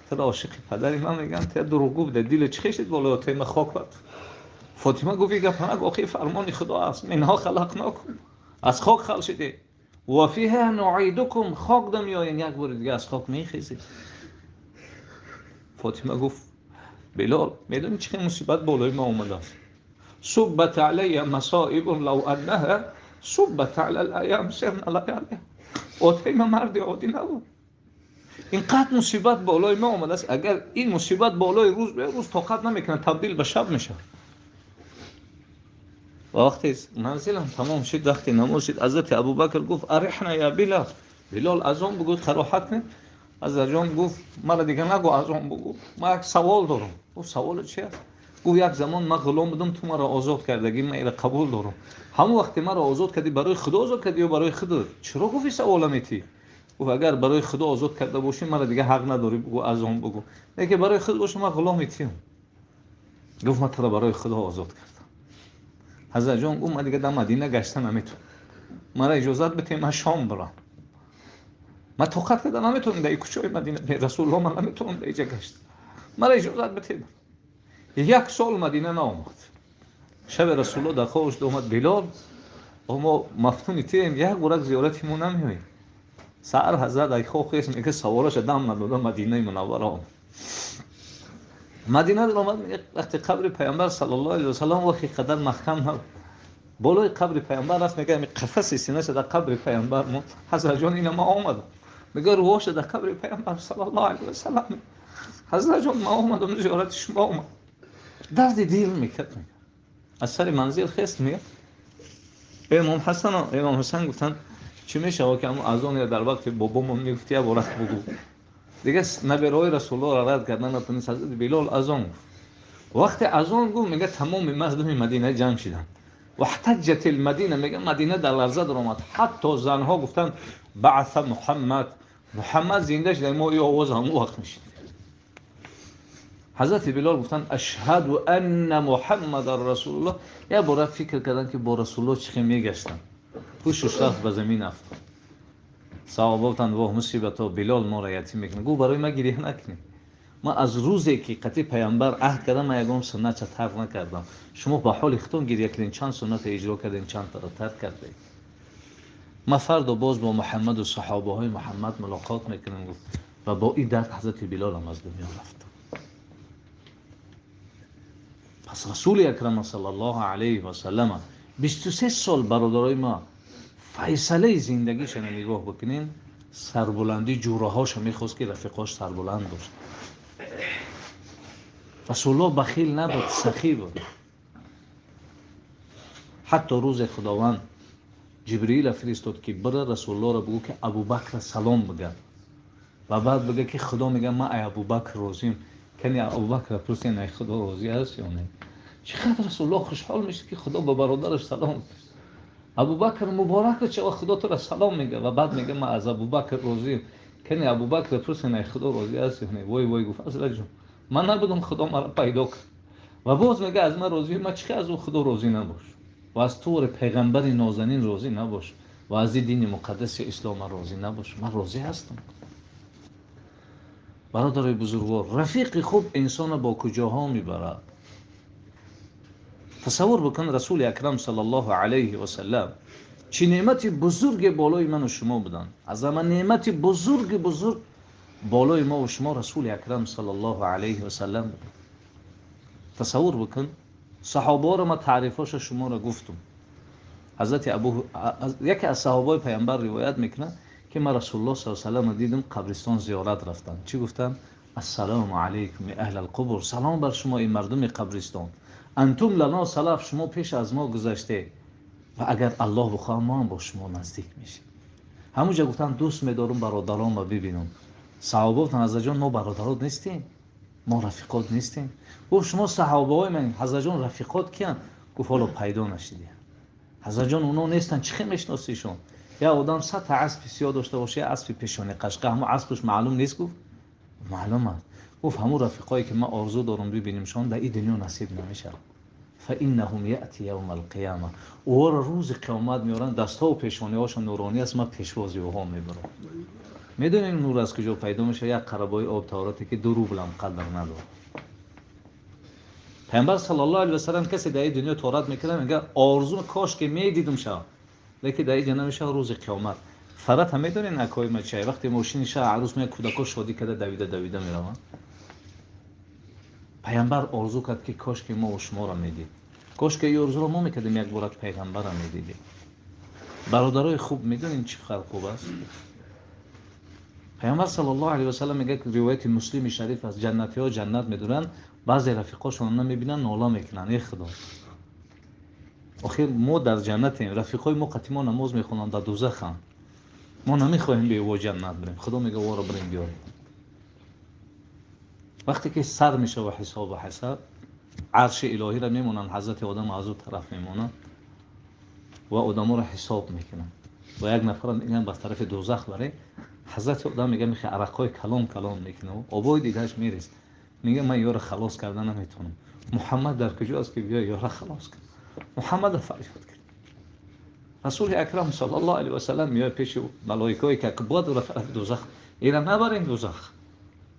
туро ошиқи падари ман мегӯям, ту дурӯғгӯ буда, дилат чӣ хешид болои отаи ман хок партофт? Фотима гуфт ин гап нагӯ, охи фармони худо аст, минҳо халақнокум, аз хок халқ шудед, ва фиҳа нуъидукум, хок да меоянд, як бори дига аз хок мехезед. Фотима гуфт Билол, медонӣ чӣ мусибат болои ма омадааст? Суббат алайя масоибун лав аннаҳа суббат ала ал-айям сирна лаялиҳа. Отаи ма марди оддӣ набуд. Инқадр мусибат болои ма омадааст, агар ин мусибат болои рӯз биёяд, рӯз тоқат намекунад, табдил ба шаб мешавад. Ва вақте манзилам тамом шуд, вақте намоз шуд, ҳазрати Абубакр гуфт: арихна я Билол. Билол азон бигӯ, қароҳат кун. Ҳазрат ҷон гуфт: мара дигар нагӯ азон бигӯ, ман як савол дорам. Гуфт: савол чи аст? Гуфт: як замон ман ғулом будам, ту маро озод кардагӣ, ман инро қабул дорам. Ҳамон вақте маро озод кардӣ, барои Худо озод кардӣ ё барои худат? Чаро гуфт ин савола метӣ? Гуфт: агар барои Худо озод карда бошӣ, мара дигар ҳақ надорӣ бигӯ азон бигӯ. Лекин барои худ бошӣ, ман ғуломи тиям. Гуфт: ман туро барои Худо озод кардам. Ҳазрат ҷон гуфт: ман дигар дар Мадина гашта наметавонам, мара иҷозат бидиҳед ман Шом бирам. Ман тоқат карда наметавонам дар кӯчаҳои Мадина, Расулуллоҳ, ман наметавонам дар инҷа гашта, мара иҷозат бидиҳед. Як сол Мадина наомад. Шаби Расулуллоҳ дар хобаш омад: Билол, мо мафтуни туем, як бурак зиёрати мо намеоем. Саҳар ҳазрат ай хоб хест, мегӯяд, саволаша дам надода Мадинаи Мунаввара омад. Мадина омад, вақте қабри Паямбар саллаллоҳу алайҳи васаллам вақти қадар маҳкам набуд, болои қабри Паямбар рафт, мегӯяд, ами қафаси синаша дар қабри Паямбар монд. Ҳазрат ҷон, ина ман омадам. Мегӯяд, рӯҳоша дар қабри Паямбар саллаллоҳу алайҳи васаллам. Ҳазрат ҷон, ман омадам, зиёрати шумо омад. Дарди дил мекард. Аз сари манзил хест, мегӯяд: Имом Ҳасан, Имом Ҳасан гуфтанд, чӣ мешавад ки ҳамон азон дар вақти бобомон мегуфт, як бора бугӯ. Дигар набераҳои Расулуллоҳро рад кардан натунист. Ҳазрати Билол азон гуфт. Вақте азон гуфт, мегӯяд, тамоми мардуми Мадина ҷамъ шиданд. Ваҳтаҷҷат алмадина, мегӯяд, Мадина дар ларза даромад. Ҳатто занҳо гуфтанд: баъса Муҳаммад, Муҳаммад зинда шуда, мо ин овоз ҳамон вақт мешунидем. Ҳазрати Билол гуфтанд: ашҳаду анна Муҳаммадан расулуллоҳ. Як бора фикр карданд, ки бо Расулуллоҳ чӣ хел мегаштанд. Ҳушуш рафт, ба замин афтод. Саҳоба гуфтанд: воҳ мусибато, Билол моро ятим мекунад. Гуфт: барои ман гиря накунед, ман аз рӯзе ки қатъи Паямбар аҳд кардам, ман ягон суннатша тарк накардам. Шумо ба ҳоли худтон гиря кунед, чанд суннатро иҷро кардем, чанд таро тарк кардем. Ман фардо боз бо Муҳаммаду саҳобаҳои Муҳаммад мулоқот мекунам, гуфт. Ва бо ин дард ҳазрати Билолам аз дунё рафт. Пас Расули Акрам саллаллоҳу алайҳи васаллам 23 сол, бародарои ма, файсалаи зиндагишана нигоҳ бикунем, сарбуландӣ ҷураҳоша мехост, ки рафиқош сарбуланд бошад. Расулуллоҳ бахил набуд, сахӣ буд. Ҳатто рӯзе Худованд Ҷибриила фиристод, ки бира Расулуллоҳро бигӯ, ки Абубакра салом бигӯяд, ва баъд бигӯяд, ки Худо мегӯяд: ман ай Абубакр розием. Кани Абубакра пурсен, ай Худо розӣ аст ё не? Чӣ қадр Расулуллоҳ хушҳол мешуд, ки Худо ба бародараш салом. Абубакр муборак чава, Худо туро салом мегӯяд ва баъд мегӯяд: ман аз Абубакр розием. Кани Абубакр пурсен, ай Худо розӣ аст ё не? Вой вой, гуфт, ҳазрат ҷон, ман набудам, Худо маро пайдо кард. Ва боз мегӯяд: аз ман розӣ, ман чӣ аз ӯ Худо розӣ набош ва аз тури пайғамбари нозанин розӣ набош ва аз дини муқаддаси ислом ман розӣ набош? Ман розӣ ҳастам. Бародарои бузургвор, рафиқи хуб инсонро бо куҷоҳо мебарад? Тасаввур бикун, Расули Акрам саллаллоҳу алайҳи васаллам чӣ неъмати бузурге болои ману шумо буданд. Аз ҳама неъмати бузурги бузург болои мо ва шумо Расули Акрам саллаллоҳу алайҳи васаллам буданд. Тасаввур бикун, саҳобаҳоро ман таърифҳоша шуморо гуфтум. Ҳазрати Абу, яке аз саҳобаҳои Паямбар ривоят мекунад, ки ман Расулуллоҳ саллаллоҳу алайҳи васалламро дидам, қабристон зиёрат рафтанд. Чӣ гуфтанд? Ассалому алайкум аҳлал қубур, салом бар шумо, ин мардуми қабристон. Антум лано салаф, шумо пеш аз мо гузаште ва агар Аллоҳ бихоҳад, мо ҳам бо шумо наздик мешем. Ҳамунҷа гуфтанд: дӯст медорам бародаронро бибинам. Саҳоба гуфтанд: ҳазратҷон, мо бародарот нестем, мо рафиқот нестем. Гуфт: шумо саҳобаҳои ман. Ҳазратҷон, рафиқот киянд? Гуфт: ҳоло пайдо нашидия. Ҳазратҷон, оно нестанд, чӣ хел мешиносишон? Як одам 100 та аспи сиёҳ дошта боша, як аспи пешони қашқа, ҳамон аспаш маълум нест? Гуфт: маълум аст. Гуфт: ҳамун рафиқое ки ман орзу дорам бибинимшон, дар ин дунё насиб намешавад. Фаиннаҳум яъти явма алқияма, ӯро рӯзи қиёмат меоранд, дастҳову пешониҳошон нуронӣ аст, ман пешвози ӯҳо мебарам. Медонем нур аз куҷо пайдо мешавад? Як қарабои об таҳорате, ки 2 рублам қадр надорад. Пайғамбар саллаллоҳу алайҳи васаллам, касе дар ин дунё тоҳорат мекунад, мегӯяд: орзу кош ки медидум шавам, лекин дар ин ҷо намешавад, рӯзи қиёмат. Фарат ҳам медонед, акои ма чай, вақте мошини шаҳр арӯс меяд, кӯдакҳо шодӣ карда давида давида мераванд. Пайғамбар орзу кард, ки кош ки мо шуморо медид. Кош ки ин орзуро мо мекардем, як бора пайғамбарро медидем. Бародарои хуб, медонем чӣ қадр хуб аст? Пайғамбар саллаллоҳу алайҳи васаллам мегӯяд, ки ривояти Муслими шариф аст, ҷаннатиҳо ҷаннат медуранд, баъзе рафиқошонро намебинанд, нола мекунанд. Эй Худо, охир мо дар ҷаннатем, рафиқҳои мо қатъи мо намоз мехонанд, дар дӯзаханд, мо намехоҳем бе ӯ ҷаннат бирем. Худо мегӯяд, ӯро бирем биёрем. Вақте ки сар мешавад ҳисобу ҳасаб, арши илоҳиро мемонанд, ҳазрати одам аз ӯ тараф мемонанд ва одаморо ҳисоб мекунанд. Ва як нафарро мегӯянд ба тарафи дӯзах баред. Ҳазрати одам мегӯяд, мехоҳад арақҳои калон калон мекунад, обои дидааш мерезад. Мегӯяд, ман ёро халос карда наметавонам. Муҳаммад дар куҷо аст, ки биё ёро халос кунад? Муҳаммадро фарёд кард. Расули акрам саллаллоҳу алайҳи васаллам меояд пеши малоикое ки бояд ӯро тарафи дӯзах, инро набарем дӯзах.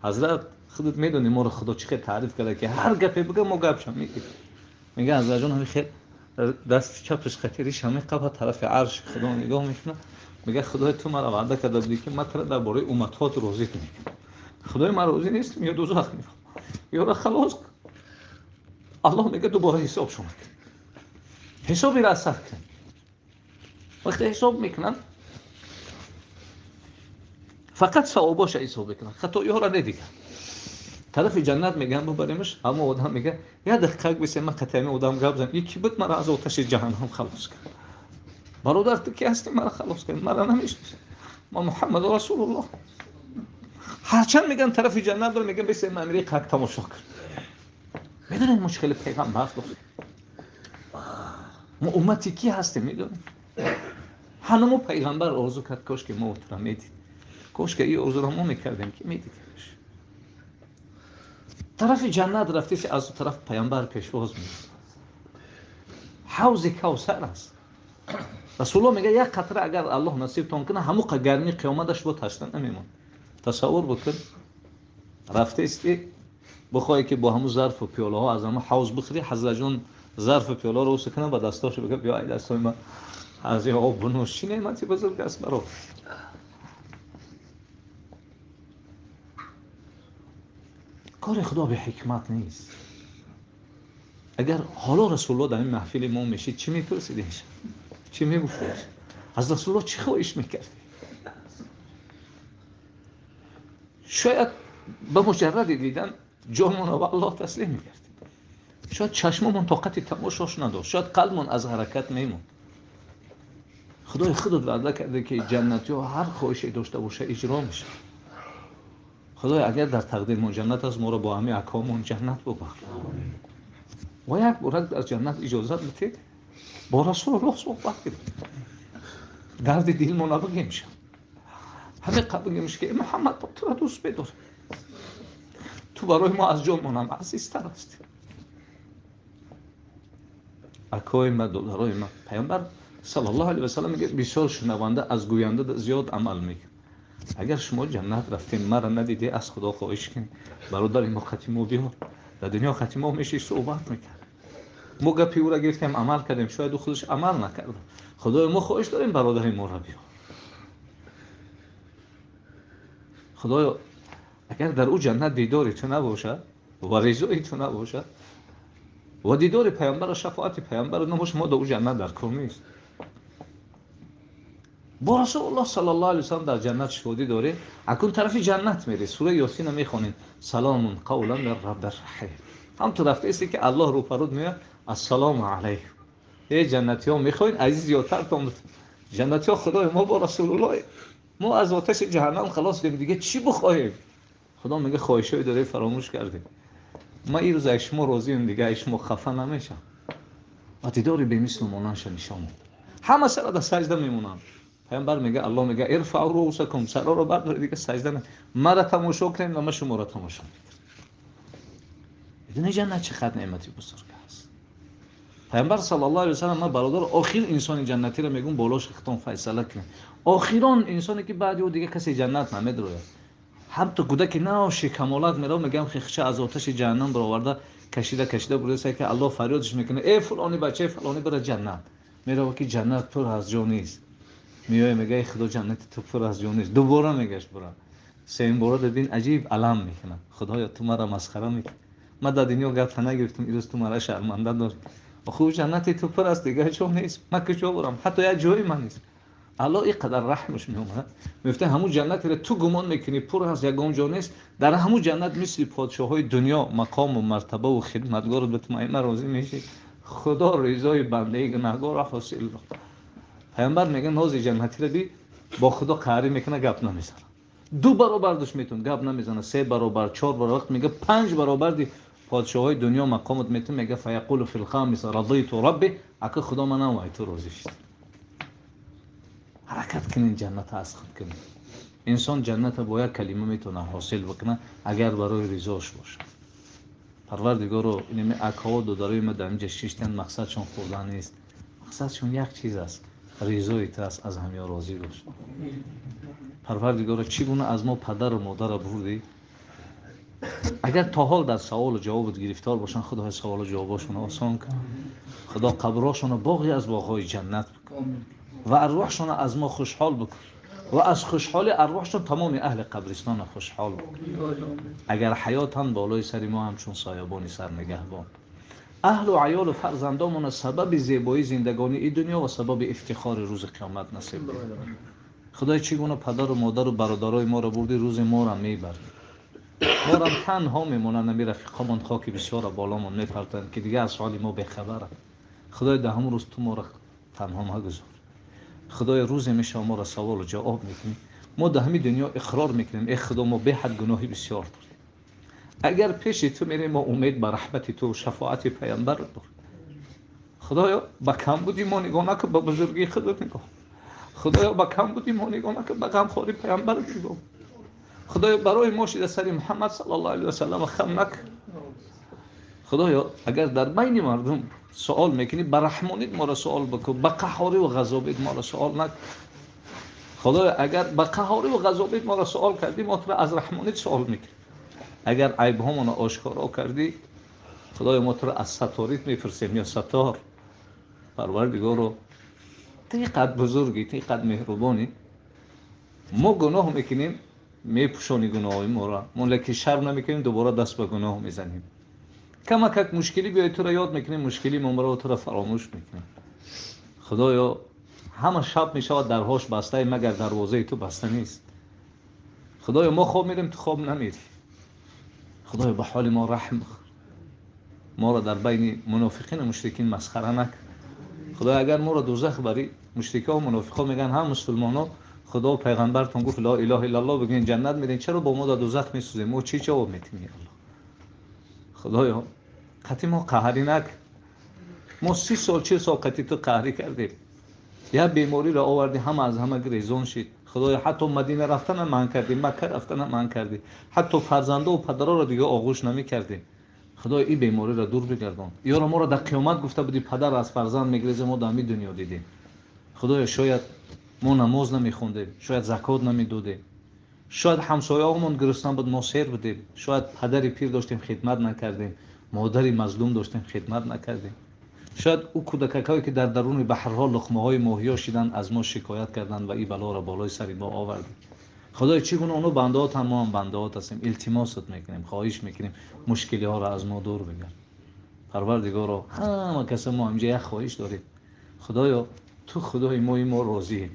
Ҳазрат, худат медонӣ моро Худо чӣ хел таъриф карда, ки ҳар гапе бигӯ мо гапшам мегирем. Мегӯяд, ҳазратҷон, ҳамин хел дасти чапаш хатириш ҳамин қафа тарафи арши Худо нигоҳ мекунад. Мегӯяд, Худои ту маро ваъда карда будӣ, ки ман туро дар бораи умматҳоят розӣ мекунам. Худои ман розӣ нестам, ё дӯзах мехоҳам, ёро халос кун. Аллоҳ мегӯяд, дубора ҳисоб шумо кун, ҳисобиро аз сар кун. Вақте ҳисоб мекунанд, фақат савобоша ҳисоб мекунанд, хатоиҳоро недиганд. Тарафи ҷаннат мегӯянд, бубаремаш. Ҳамон одам мегӯяд, як дақиқа бисем, ман қатъи ҳамин одам гап занам, ки буд маро аз оташи ҷаҳаннам халос кард. Бародар, ту ки ҳастӣ маро халос кард? Маро намешиносӣ? Ман Муҳаммад расулуллоҳ. Ҳарчанд мегӯянд тарафи ҷаннат бир, мегӯянд бисем, ман амири қак тамошо кун. Медонед мо чӣ хеле пайғамбар дорем? Мо уммати ки ҳастем, медонед? Ҳанамо пайғамбар орзу кард, кош ки мо туро медид, кош ки ин орзуро мо мекардем, ки медидемш. Тарафи ҷаннат рафтеси, аз тараф пайғамбар пешвоз мекунад. Ҳавзи Кавсар аст. Расулуллоҳ мегӯяд, як қатра агар Аллоҳ насибтон кунад, ҳамон гармии қиёматаш бо ташна намемонад. Тасаввур бикун, рафтести, бихоҳӣ ки бо ҳамун зарфу пиёлаҳо аз ҳамун ҳавз бихӯрӣ, ҳазратҷон зарфу пиёлаҳоро уса кунад ба дастошо, бигӯяд, биё ай дастои ман аз ин об бинӯш. Чӣ неъмати бузург аст, бародар. Кори Худо беҳикмат нест. Агар ҳоло Расулуллоҳ дар ин маҳфили мо мешид, чӣ мепурсидеш? Чӣ мегуфтеш? Аз Расулуллоҳ чӣ хоҳиш мекардӣ? Шояд ба муҷарради дидан ҷонмонро ба Аллоҳ таслим мекардем. Шояд чашмомон тоқати тамошош надошт, шояд қалбмон аз ҳаракат мемонд. Худои худат ваъда карда, ки ҷаннатиҳо ҳар хоҳише дошта боша иҷро мешавад. Худоё, агар дар тақдирмон ҷаннат аст, моро бо ҳамаи акомон ҷаннат бубахш. Ва як бора дар ҷаннат иҷозат бидиҳед, бо Расулуллоҳ суҳбат кунем, дарди дилмон набигем, шав ҳамин қадр бигем, ки Муҳаммад, мо туро дӯст медорем, ту барои мо аз ҷонмонам азизтар ҳастӣ. Акои ма, додарои ма, Пайғамбар саллаллоҳу алайҳи васаллам мегӯяд, бисёр шунаванда аз гӯянда зиёд амал мекунад. Агар шумо ҷаннат рафтем, маро надидӣ, аз Худо хоҳиш кунед, бародари мо қати мо биёр. Дар дунё қати мо меши суҳбат мекард, мо гапи ӯро гирифтем, амал кардем, шояд ӯ худаш амал накарда. Худоё, мо хоҳиш дорем, бародари моро биёр. Худоё, агар дар ӯ ҷаннат дидори ту набошад ва ризои ту набошад ва дидори пайғамбару шафоати пайғамбар набошад, мо дар ӯ ҷаннат дар кор нест. Бо Расулуллоҳ саллаллоҳу алайҳи васаллам дар ҷаннат шодӣ дорем. Акун тарафи ҷаннат мерӣ, сураи Ёсина мехонем, саломун қавлан мин раббир раҳим. Ҳам ту рафтаисте, ки Аллоҳ рӯпаруд меояд, ассалому алайкум, эй ҷаннатиҳо, мехоҳед азиз зиёдтартон? Ҷаннатиҳо, Худои мо, бо Расулуллоҳ мо аз оташи ҷаҳаннам халос шудем, дига чӣ бихоҳем? Худо мегӯяд, хоҳишҳои дорӣ фаромӯш кардем, ман ин рӯз аз шумо розием, дига аз шумо хафа намешам. Ва дидори бемислу монандша нишон медод. Ҳама сара дар саҷда мемонанд. Пайғамбар мегӯяд, Аллоҳ мегӯяд, ирфаъу руусакум, сароро бардоред, дига саҷда мара тамошо кунед ва ман шуморо тамошо мекунам. Медонед ҷаннат чӣ қадр неъмати бузург аст? Пайғамбар саллаллоҳу алайҳи васаллам, ман бародар, охир инсони ҷаннатиро мегӯм, болош хитон файсала кунед. Охирон инсоне ки баъди ӯ дига касе ҷаннат намедрояд. Ҳамто кӯдаки нав шикамолат мерав, мегӯям, хихча аз оташи ҷаҳаннам бароварда, кашида кашида бурда, ки Аллоҳ фарёдш мекунад, эй фалони бачаи фалони, бира ҷаннат. Мерава, ки ҷаннат пур аз ҷо нест. Меоя, мега, эй Худо, ҷаннати ту пур аз ҷо нест. Дубора мегашт, бура. Сеюм бора дабин аҷиб алам мекунад. Худоё, ту маро масхара мекунӣ, Ман дар дунё гапта нагирифтам, ирӯз ту мара шарманда дор. Охи ҷаннати ту пур аст, дигар ҷо нест. Ман куҷо бурам? Ҳатто як ҷои ман нест. Аллоҳ ин қадар раҳмаш меомад. Мегуфта ҳамун ҷаннатеро ту гумон мекунӣ пур аст, ягон ҷо нест. Дар ҳамун ҷаннат мисли подшоҳои дунё мақому мартаба ва хидматгору битмаина розӣ мешӣ. Худо ризои бандаи гунаҳгорро ҳосил дод. Паёмбар мегӯяд нози ҷаннатиро би бо худо қаҳрӣ мекунад, гап намезанад. 2 баробар душ метун, гап намезанад, 3 баробар, 4 баробар, вақт мегӯяд 5 баробар ди подшоҳои дунё мақомат метун, мегӯяд фаяқулу фил хамис радиту рабби, ака худо манам вай ту розӣ шуд. Ҳаракат кунед, ҷаннат аз худ кунед. Инсон ҷаннатро бо як калима метавонад ҳосил бикунад, агар барои ризош бошад. Парвардигоро, инами акҳо додарои ма дар инҷа шиштанд, мақсадшон хӯрдан нест, мақсадшон як чиз аст, ризои ту аст, аз ҳамё розӣ бош. Парвардигоро, чӣ гуна аз мо падару модарро бурдӣ? Агар то ҳол дар саволу ҷавобат гирифтор бошанд, худои саволу ҷавобошонро осон кун. Худо қабрҳошонро боғе аз боғҳои ҷаннат бикун ва арвоҳшонро аз мо хушҳол бикун ва аз хушҳоли арвоҳшон тамоми аҳли қабристонро хушҳол бикун. Агар ҳаётан болои сари мо ҳамчун соябони сарнигаҳбон, аҳлу аёлу фарзандомонро сабаби зебоии зиндагонии дунё ва сабаби ифтихори рӯзи қиёмат насиб бикун. Худой чӣ гуна падару модару бародарои моро бурдӣ, рӯзи моро мебард. Морам танҳо мемонанд, ами рафиқомон хоки бисёрро боломон мепартанд, ки дигар аз ҳоли мо бехабаранд. Худой дар ҳамон рӯз ту моро танҳо магузор. Худои рӯзе мешава моро саволу ҷавоб мекунӣ. Мо дар ҳамин дунё иқрор мекунем, э худо, мо беҳад гуноҳи бисёр дорем. Агар пеши ту мерем, мо умед ба раҳмати ту, шафоати паямбар дорем. Худоё, ба камбуди мо нигоҳ накун, ба бузургии худат нигоҳ. Худоё, ба камбуди мо нигоҳ накун, ба ғамхории паямбар нигоҳ. Худоё, барои мо шида сари Муҳаммад саллаллоҳу алайҳи васаллам хам накун. Худоё, агар дар байни мардум суол мекунӣ, ба раҳмонит моро суол бикун, ба қаҳорӣ ва ғазобит моро суол накун. Худоё, агар ба қаҳорӣ ва ғазобит моро суол кардӣ, мо туро аз раҳмонит суол мекунем. Агар айбҳомонро ошкоро кардӣ, Худоё, мо туро аз саторит мепурсем, ё сатор. Парвардигоро, ту инқадр бузургӣ, ту инқадр меҳрубонӣ. Мо гуноҳ мекунем, мепӯшонӣ гуноҳҳои моро, мо лекин шарм намекунем, дубора даст ба гуноҳ мезанем. Камакак мушкилӣ биёй, туро ёд мекунем, мушкилии моро туро фаромӯш мекунем. Худоё, ҳама шаб мешавад дарҳош бастае, магар дарвозаи ту баста нест. Худоё, мо хоб мерем, ту хоб намерӣ. Худоё, ба ҳоли мо раҳм бихӯр, моро дар байни мунофиқину мушрикин масхара накун. Худоё, агар моро дӯзах барӣ, мушрикҳо мунофиқҳо мегӯянд ҳам мусулмонҳо, Худо пайғамбартон гуфт ло илаҳа иллаллоҳ бигӯен ҷаннат мерем, чаро бо мо дар дӯзах месӯзем? Мо чӣ ҷавоб медиҳем, ё Аллоҳ? Худоё, қатъи мо қаҳрӣ накун. Мо 30 сол 40 сол қатъи ту қаҳрӣ кардем, як бемориро овардӣ, ҳама аз ҳама гирезон шид. Худоё, ҳатто Мадина рафтана манъ кардӣ, Макка рафтана манъ кардӣ, ҳатто фарзандову падароро дига оғӯш намекардем. Худоё, ин бемориро дур бигардон. Ёро моро дар қиёмат гуфта будӣ падар аз фарзанд мегиреза, мо дар ҳамин дунё дидем. Худоё, шояд мо намоз намехондем, шояд закот намедодем, шояд ҳамсояҳомон гурусна буд, мо сер будем, шояд падари пир доштем, хидмат накардем, модари мазлум доштем, хидмат накардем, шояд ӯ кӯдакакҳое ки дар даруни баҳрҳо луқмаҳои моҳиё шиданд, аз мо шикоят карданд ва ин балоро болои сари мо овардем. Худоё, чӣ гуна оно бандаотанд, мо ҳам бандаот ҳастем, илтимосат мекунем, хоҳиш мекунем, мушкилиҳоро аз мо дур бигард. Парвардигоро, ҳама каса мо инҷа як хоҳиш дорем. Худоё, ту худои мои, мо розием,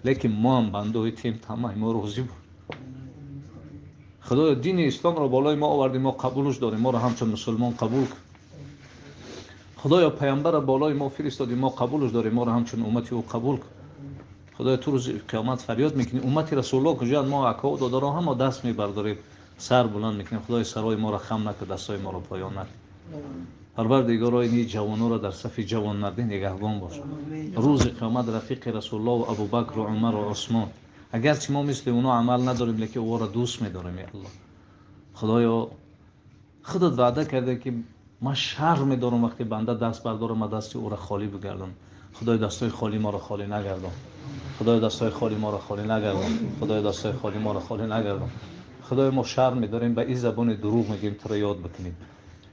лекин мо ҳам бандаои тем, тамаи мо розӣ буд. Худоё, дини исломро болои мо овардӣ, мо қабулш дорем, моро ҳамчун мусулмон қабул кун. Худоё, паямбарро болои мо фиристодӣ, мо қабулш дорем, моро ҳамчун уммати ӯ қабул кун. Худоё, ту рӯзи қиёмат фарёд мекунӣ, уммати расулуллоҳ куҷоянд? Мо акҳо додаро ҳама даст мебардорем, сар баланд мекунем. Худоё, сарои моро хам накун, дастҳои моро поён накун. Парвардигоро, ин ҷавононро дар сафи ҷавонмардӣ нигаҳбон бош. Рӯзи қиёмат рафиқи расулуллоҳ ва Абубакр ва Умар ва Усмон, агарчи мо мисли оно амал надорем, лекин ӯро дӯст медорем, ё Аллоҳ. Худоё, худат ваъда карда ки ман шарм медорам вақте банда даст бардорам, ман дасти ӯро холӣ бигардонам. Худоё, дастҳои холӣ моро холӣ нагардон. Худоё, дастҳои холӣ моро холӣ нагардон. Худоё, дастҳои холӣ моро холӣ нагардон. Худоё, мо шарм медорем, ба ин забони дурӯғ мегӯем, туро ёд бикунем.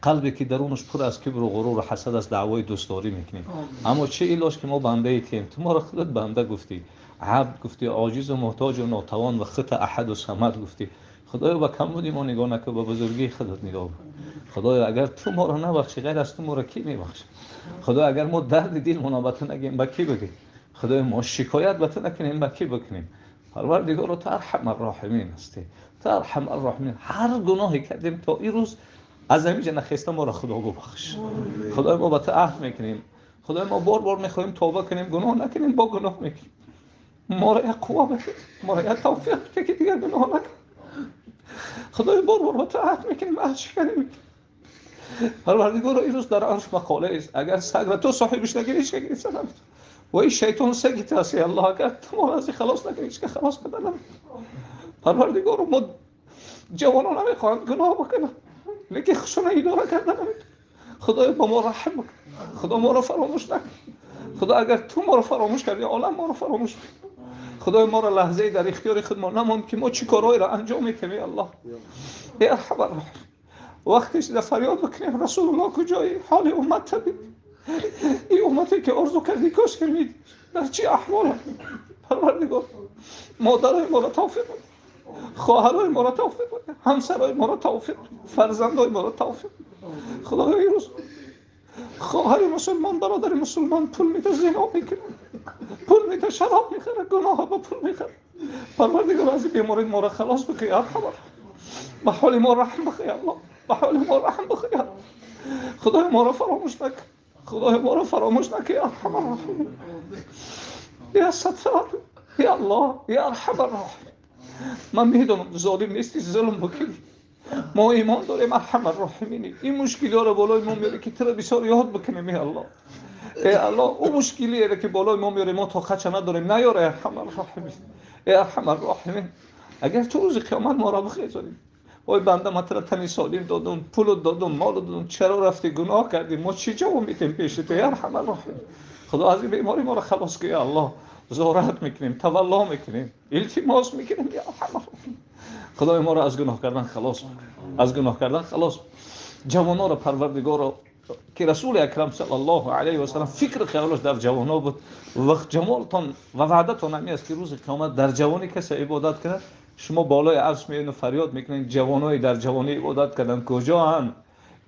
Қалбе ки дарунаш пур аз кибру ғурур ва ҳасад аст, даъвои дӯстдорӣ мекунем. Аммо чӣ илоҷ ки мо бандаи туем? Ту моро худат банда гуфтӣ, абд гуфтӣ, оҷизу муҳтоҷу нотавон ва худта аҳаду самад гуфтӣ. Худоё, ба камбуди мо нигоҳ накун, ба бузургии худат нигоҳ кун. Худоё, агар ту моро набахшӣ, ғайр аз ту моро кӣ мебахшад? Худоё, агар мо дарди дилмонро ба ту нагем, ба кӣ бигем? Худоё, мо шикоят ба ту накунем, ба кӣ бикунем? Парвардигоро, ту арҳамар роҳимин ҳастӣ, ту арҳамар роҳимин. Ҳар гуноҳе кардем то ин рӯз аз ҳамин ҷо нахеста моро Худо бубахш. Худоё, мо ба ту аҳд мекунем. Худоё, мо бор бор мехоҳем тавба кунем, гуноҳ накунем, бо гуноҳ мекунем. Моро як қувва бده, моро як тавфиқ бده, ки дигар гуноҳ накунем. Худоё, бор бор ба ту аҳд мекунем, аҳд шиканӣ мекунем. Парвардигоро, ин рӯз дар арш мақола аст, агар сагро ту соҳибаш нагирӣ, ҳеҷ кас гирифта наметавонад. Ва ин шайтон саги ту аст, Аллоҳ, агар ту моро аз ин халос накунӣ, ҳеҷ кас халос карда наметавонад. Парвардигоро, мо ҷавонон намехоҳанд гуноҳ бикунанд, лекин худшонро идора карда наметавонанд. Худоё, ба мо раҳм бикун, Худо моро фаромӯш накун. Худо, агар ту моро фаромӯш кардӣ, олам моро фаромӯш мекунад. Худои, моро лаҳзае дар ихтиёри худ мо намонд, ки мо чӣ корҳоеро анҷом медиҳем, эй Аллоҳ, эй арҳамар роҳимин. Вақте шуда фарёд бикунем, Расулуллоҳ куҷоӣ? Ҳоли уммат бибин, ин уммате ки орзу кардӣ, кош ки медидӣ дар чӣ аҳвол. Парвардигор, модарои моро тавфиқ бده, хоҳарои моро тавфиқ бده, ҳамсарои моро тавфиқ бده, фарзандои моро тавфиқ бده. Худоё, имрӯз хоҳари мусулмон, бародари мусулмон пул медиҳад, зино мекунад, пул медиҳад, шароб мехарад, гуноҳ ба пул мехарад. Парвардигор, аз ин беморӣ моро халос бикун, арҳамар. Ба ҳоли мо раҳм бикун, Аллоҳ, ба ҳоли мо раҳм бикун. Худои, моро фаромӯш накун, Худои, моро фаромӯш накун, арҳамар роҳимин, я Саттор, я Аллоҳ, я арҳамар роҳимин. Ман медонам, золим нестӣ зулм бикунӣ. Мо имон дорем, арҳамар роҳимин. Ин мушкилиҳоро болои мо меорӣ, ки туро бисёр ёд бикунем, эй Аллоҳ, эй Аллоҳ. Ӯ мушкилиеро ки болои мо меорӣ, мо тоқатша надорем, наёр, эй арҳамар роҳимин, эй арҳамар роҳимин. Агар ту рӯзи қиёмат моро бихезонӣ, ой банда, ман туро тани солим додум, пулу додум, молу додум, чаро рафтӣ гуноҳ кардӣ? Мо чӣ ҷавоб медиҳем пеши ту, эй арҳамар роҳимин? Худо, аз ин беморӣ моро халос кун, ё Аллоҳ. Зорат мекунем, тавалло мекунем, илтимос мекунем, ё арҳамар роҳимин. Худои, моро аз гуноҳ кардан халос, аз гуноҳ кардан халос. Ҷавоноро, Парвардигоро, ки Расули Акрам саллаллоҳу алайҳи васаллам фикру хаёлаш дар ҷавоно буд ва ҷамолтон ва ваъдатон ҳамин аст, ки рӯзи қиёмат дар ҷавонӣ касе ибодат кунад, шумо болои арш меоед, фарёд мекунед: ҷавонои дар ҷавонӣ ибодат кардан куҷоанд?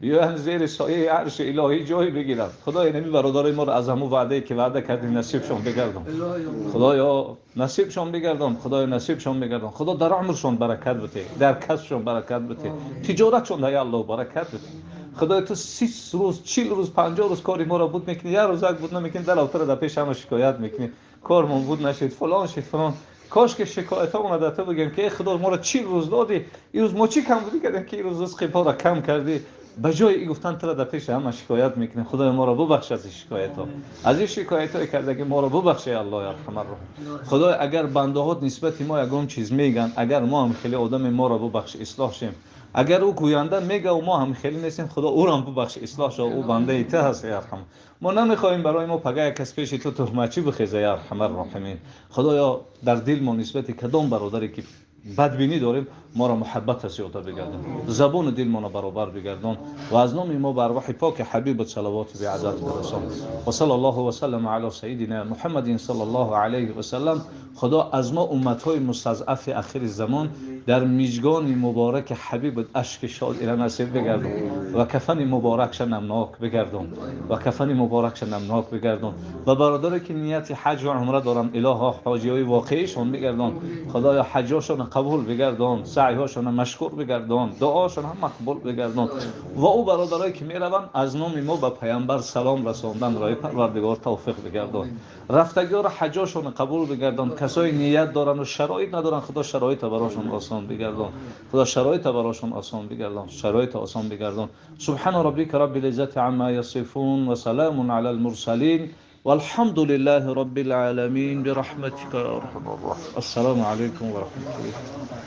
Биёянд, зери сояи арши илоҳӣ ҷой бигиранд. Худоё, инами бародарои моро аз ҳамун ваъдае ки ваъда кардӣ насибшон бигардон. Худоё, насибшон бигардон. Худоё, насибшон бигардон. Худо, дар умршон баракат бите, дар касбшон баракат бите, тиҷоратшон, ай Аллоҳ, баракат бите. Худоё, ту 30 рӯз, 40 рӯз, 50 рӯз кори моро буд мекунӣ, як рӯз як буд намекунӣ, дар туро дар пеши ҳама шикоят мекунӣ: кормон буд нашид, фалон шид, фалон. Кош ки шикоятҳомона дар ту бигем, ки эй Худо, моро 40 рӯз додӣ, ин рӯз мо чӣ камбудӣ кардем, ки ин рӯз ризқи моро кам кардӣ? Ба ҷои ин гуфтан туро дар пеши ҳама шикоят мекунем. Худоё, моро бубахш аз ин шикоятҳо, аз ин шикоятҳое кардагӣ моро бубахш, эй Аллоҳи арҳамар роҳим. Худоё, агар бандаҳот нисбати мо ягон чиз мегӯянд, агар мо ҳам хеле одаме, моро бубахш, ислоҳ шем. Агар ӯ гӯянда мега, мо ҳам хеле нестем, Худо, ӯрам бубахш, ислоҳ шав, ӯ бандаи ту ҳаст, эй арҳам. Мо намехоҳем барои мо пага як кас пеши ту туҳматчӣ бихеза, эй арҳамар роҳимин. Худоё, дар дил мо нисбати кадом бародаре ки бадбинӣ дорем, моро муҳаббата зиёда бигардон, забону дилмонро баробар бигардон ва аз номи мо ба арвоҳи поки ҳабибат салавоти беадад бирасон. Ва салла Аллоҳу васаллама ала сайидина Муҳаммадин саллаллоҳу алайҳи васаллам. Худо, аз мо умматҳои мустазъафи ахири замон дар миҷгони мубораки ҳабибат ашки шодира насиб бигардон ва кафани муборакша намнок бигардон, ва кафани муборакша намнок бигардон. Ва бародаре ки нияти ҳаҷ ва умра доранд, илоҳо, ҳоҷиҳои воқеишон бигардон. Худоё, ҳаҷҳошонро қабул бигардон, саъйҳошонро машкур бигардон, дуошонро мақбул бигардон. Ва ӯ бародарое ки мераванд, аз номи мо ба паямбар салом расондан рои Парвардигор тавфиқ бигардон. Рафтагиҳоро ҳаҷошонро қабул бигардон. Касое ният доранд шароит надоранд, Худо, шароита барошон осон бигардон. Худо, шароита барошон осон бигардон, шароита осон бигардон. سبحان ربك رب العزة عما يصفون وسلام على المرسلين والحمد لله رب العالمين برحمتك يا ارحم الراحمين. السلام عليكم ورحمة الله.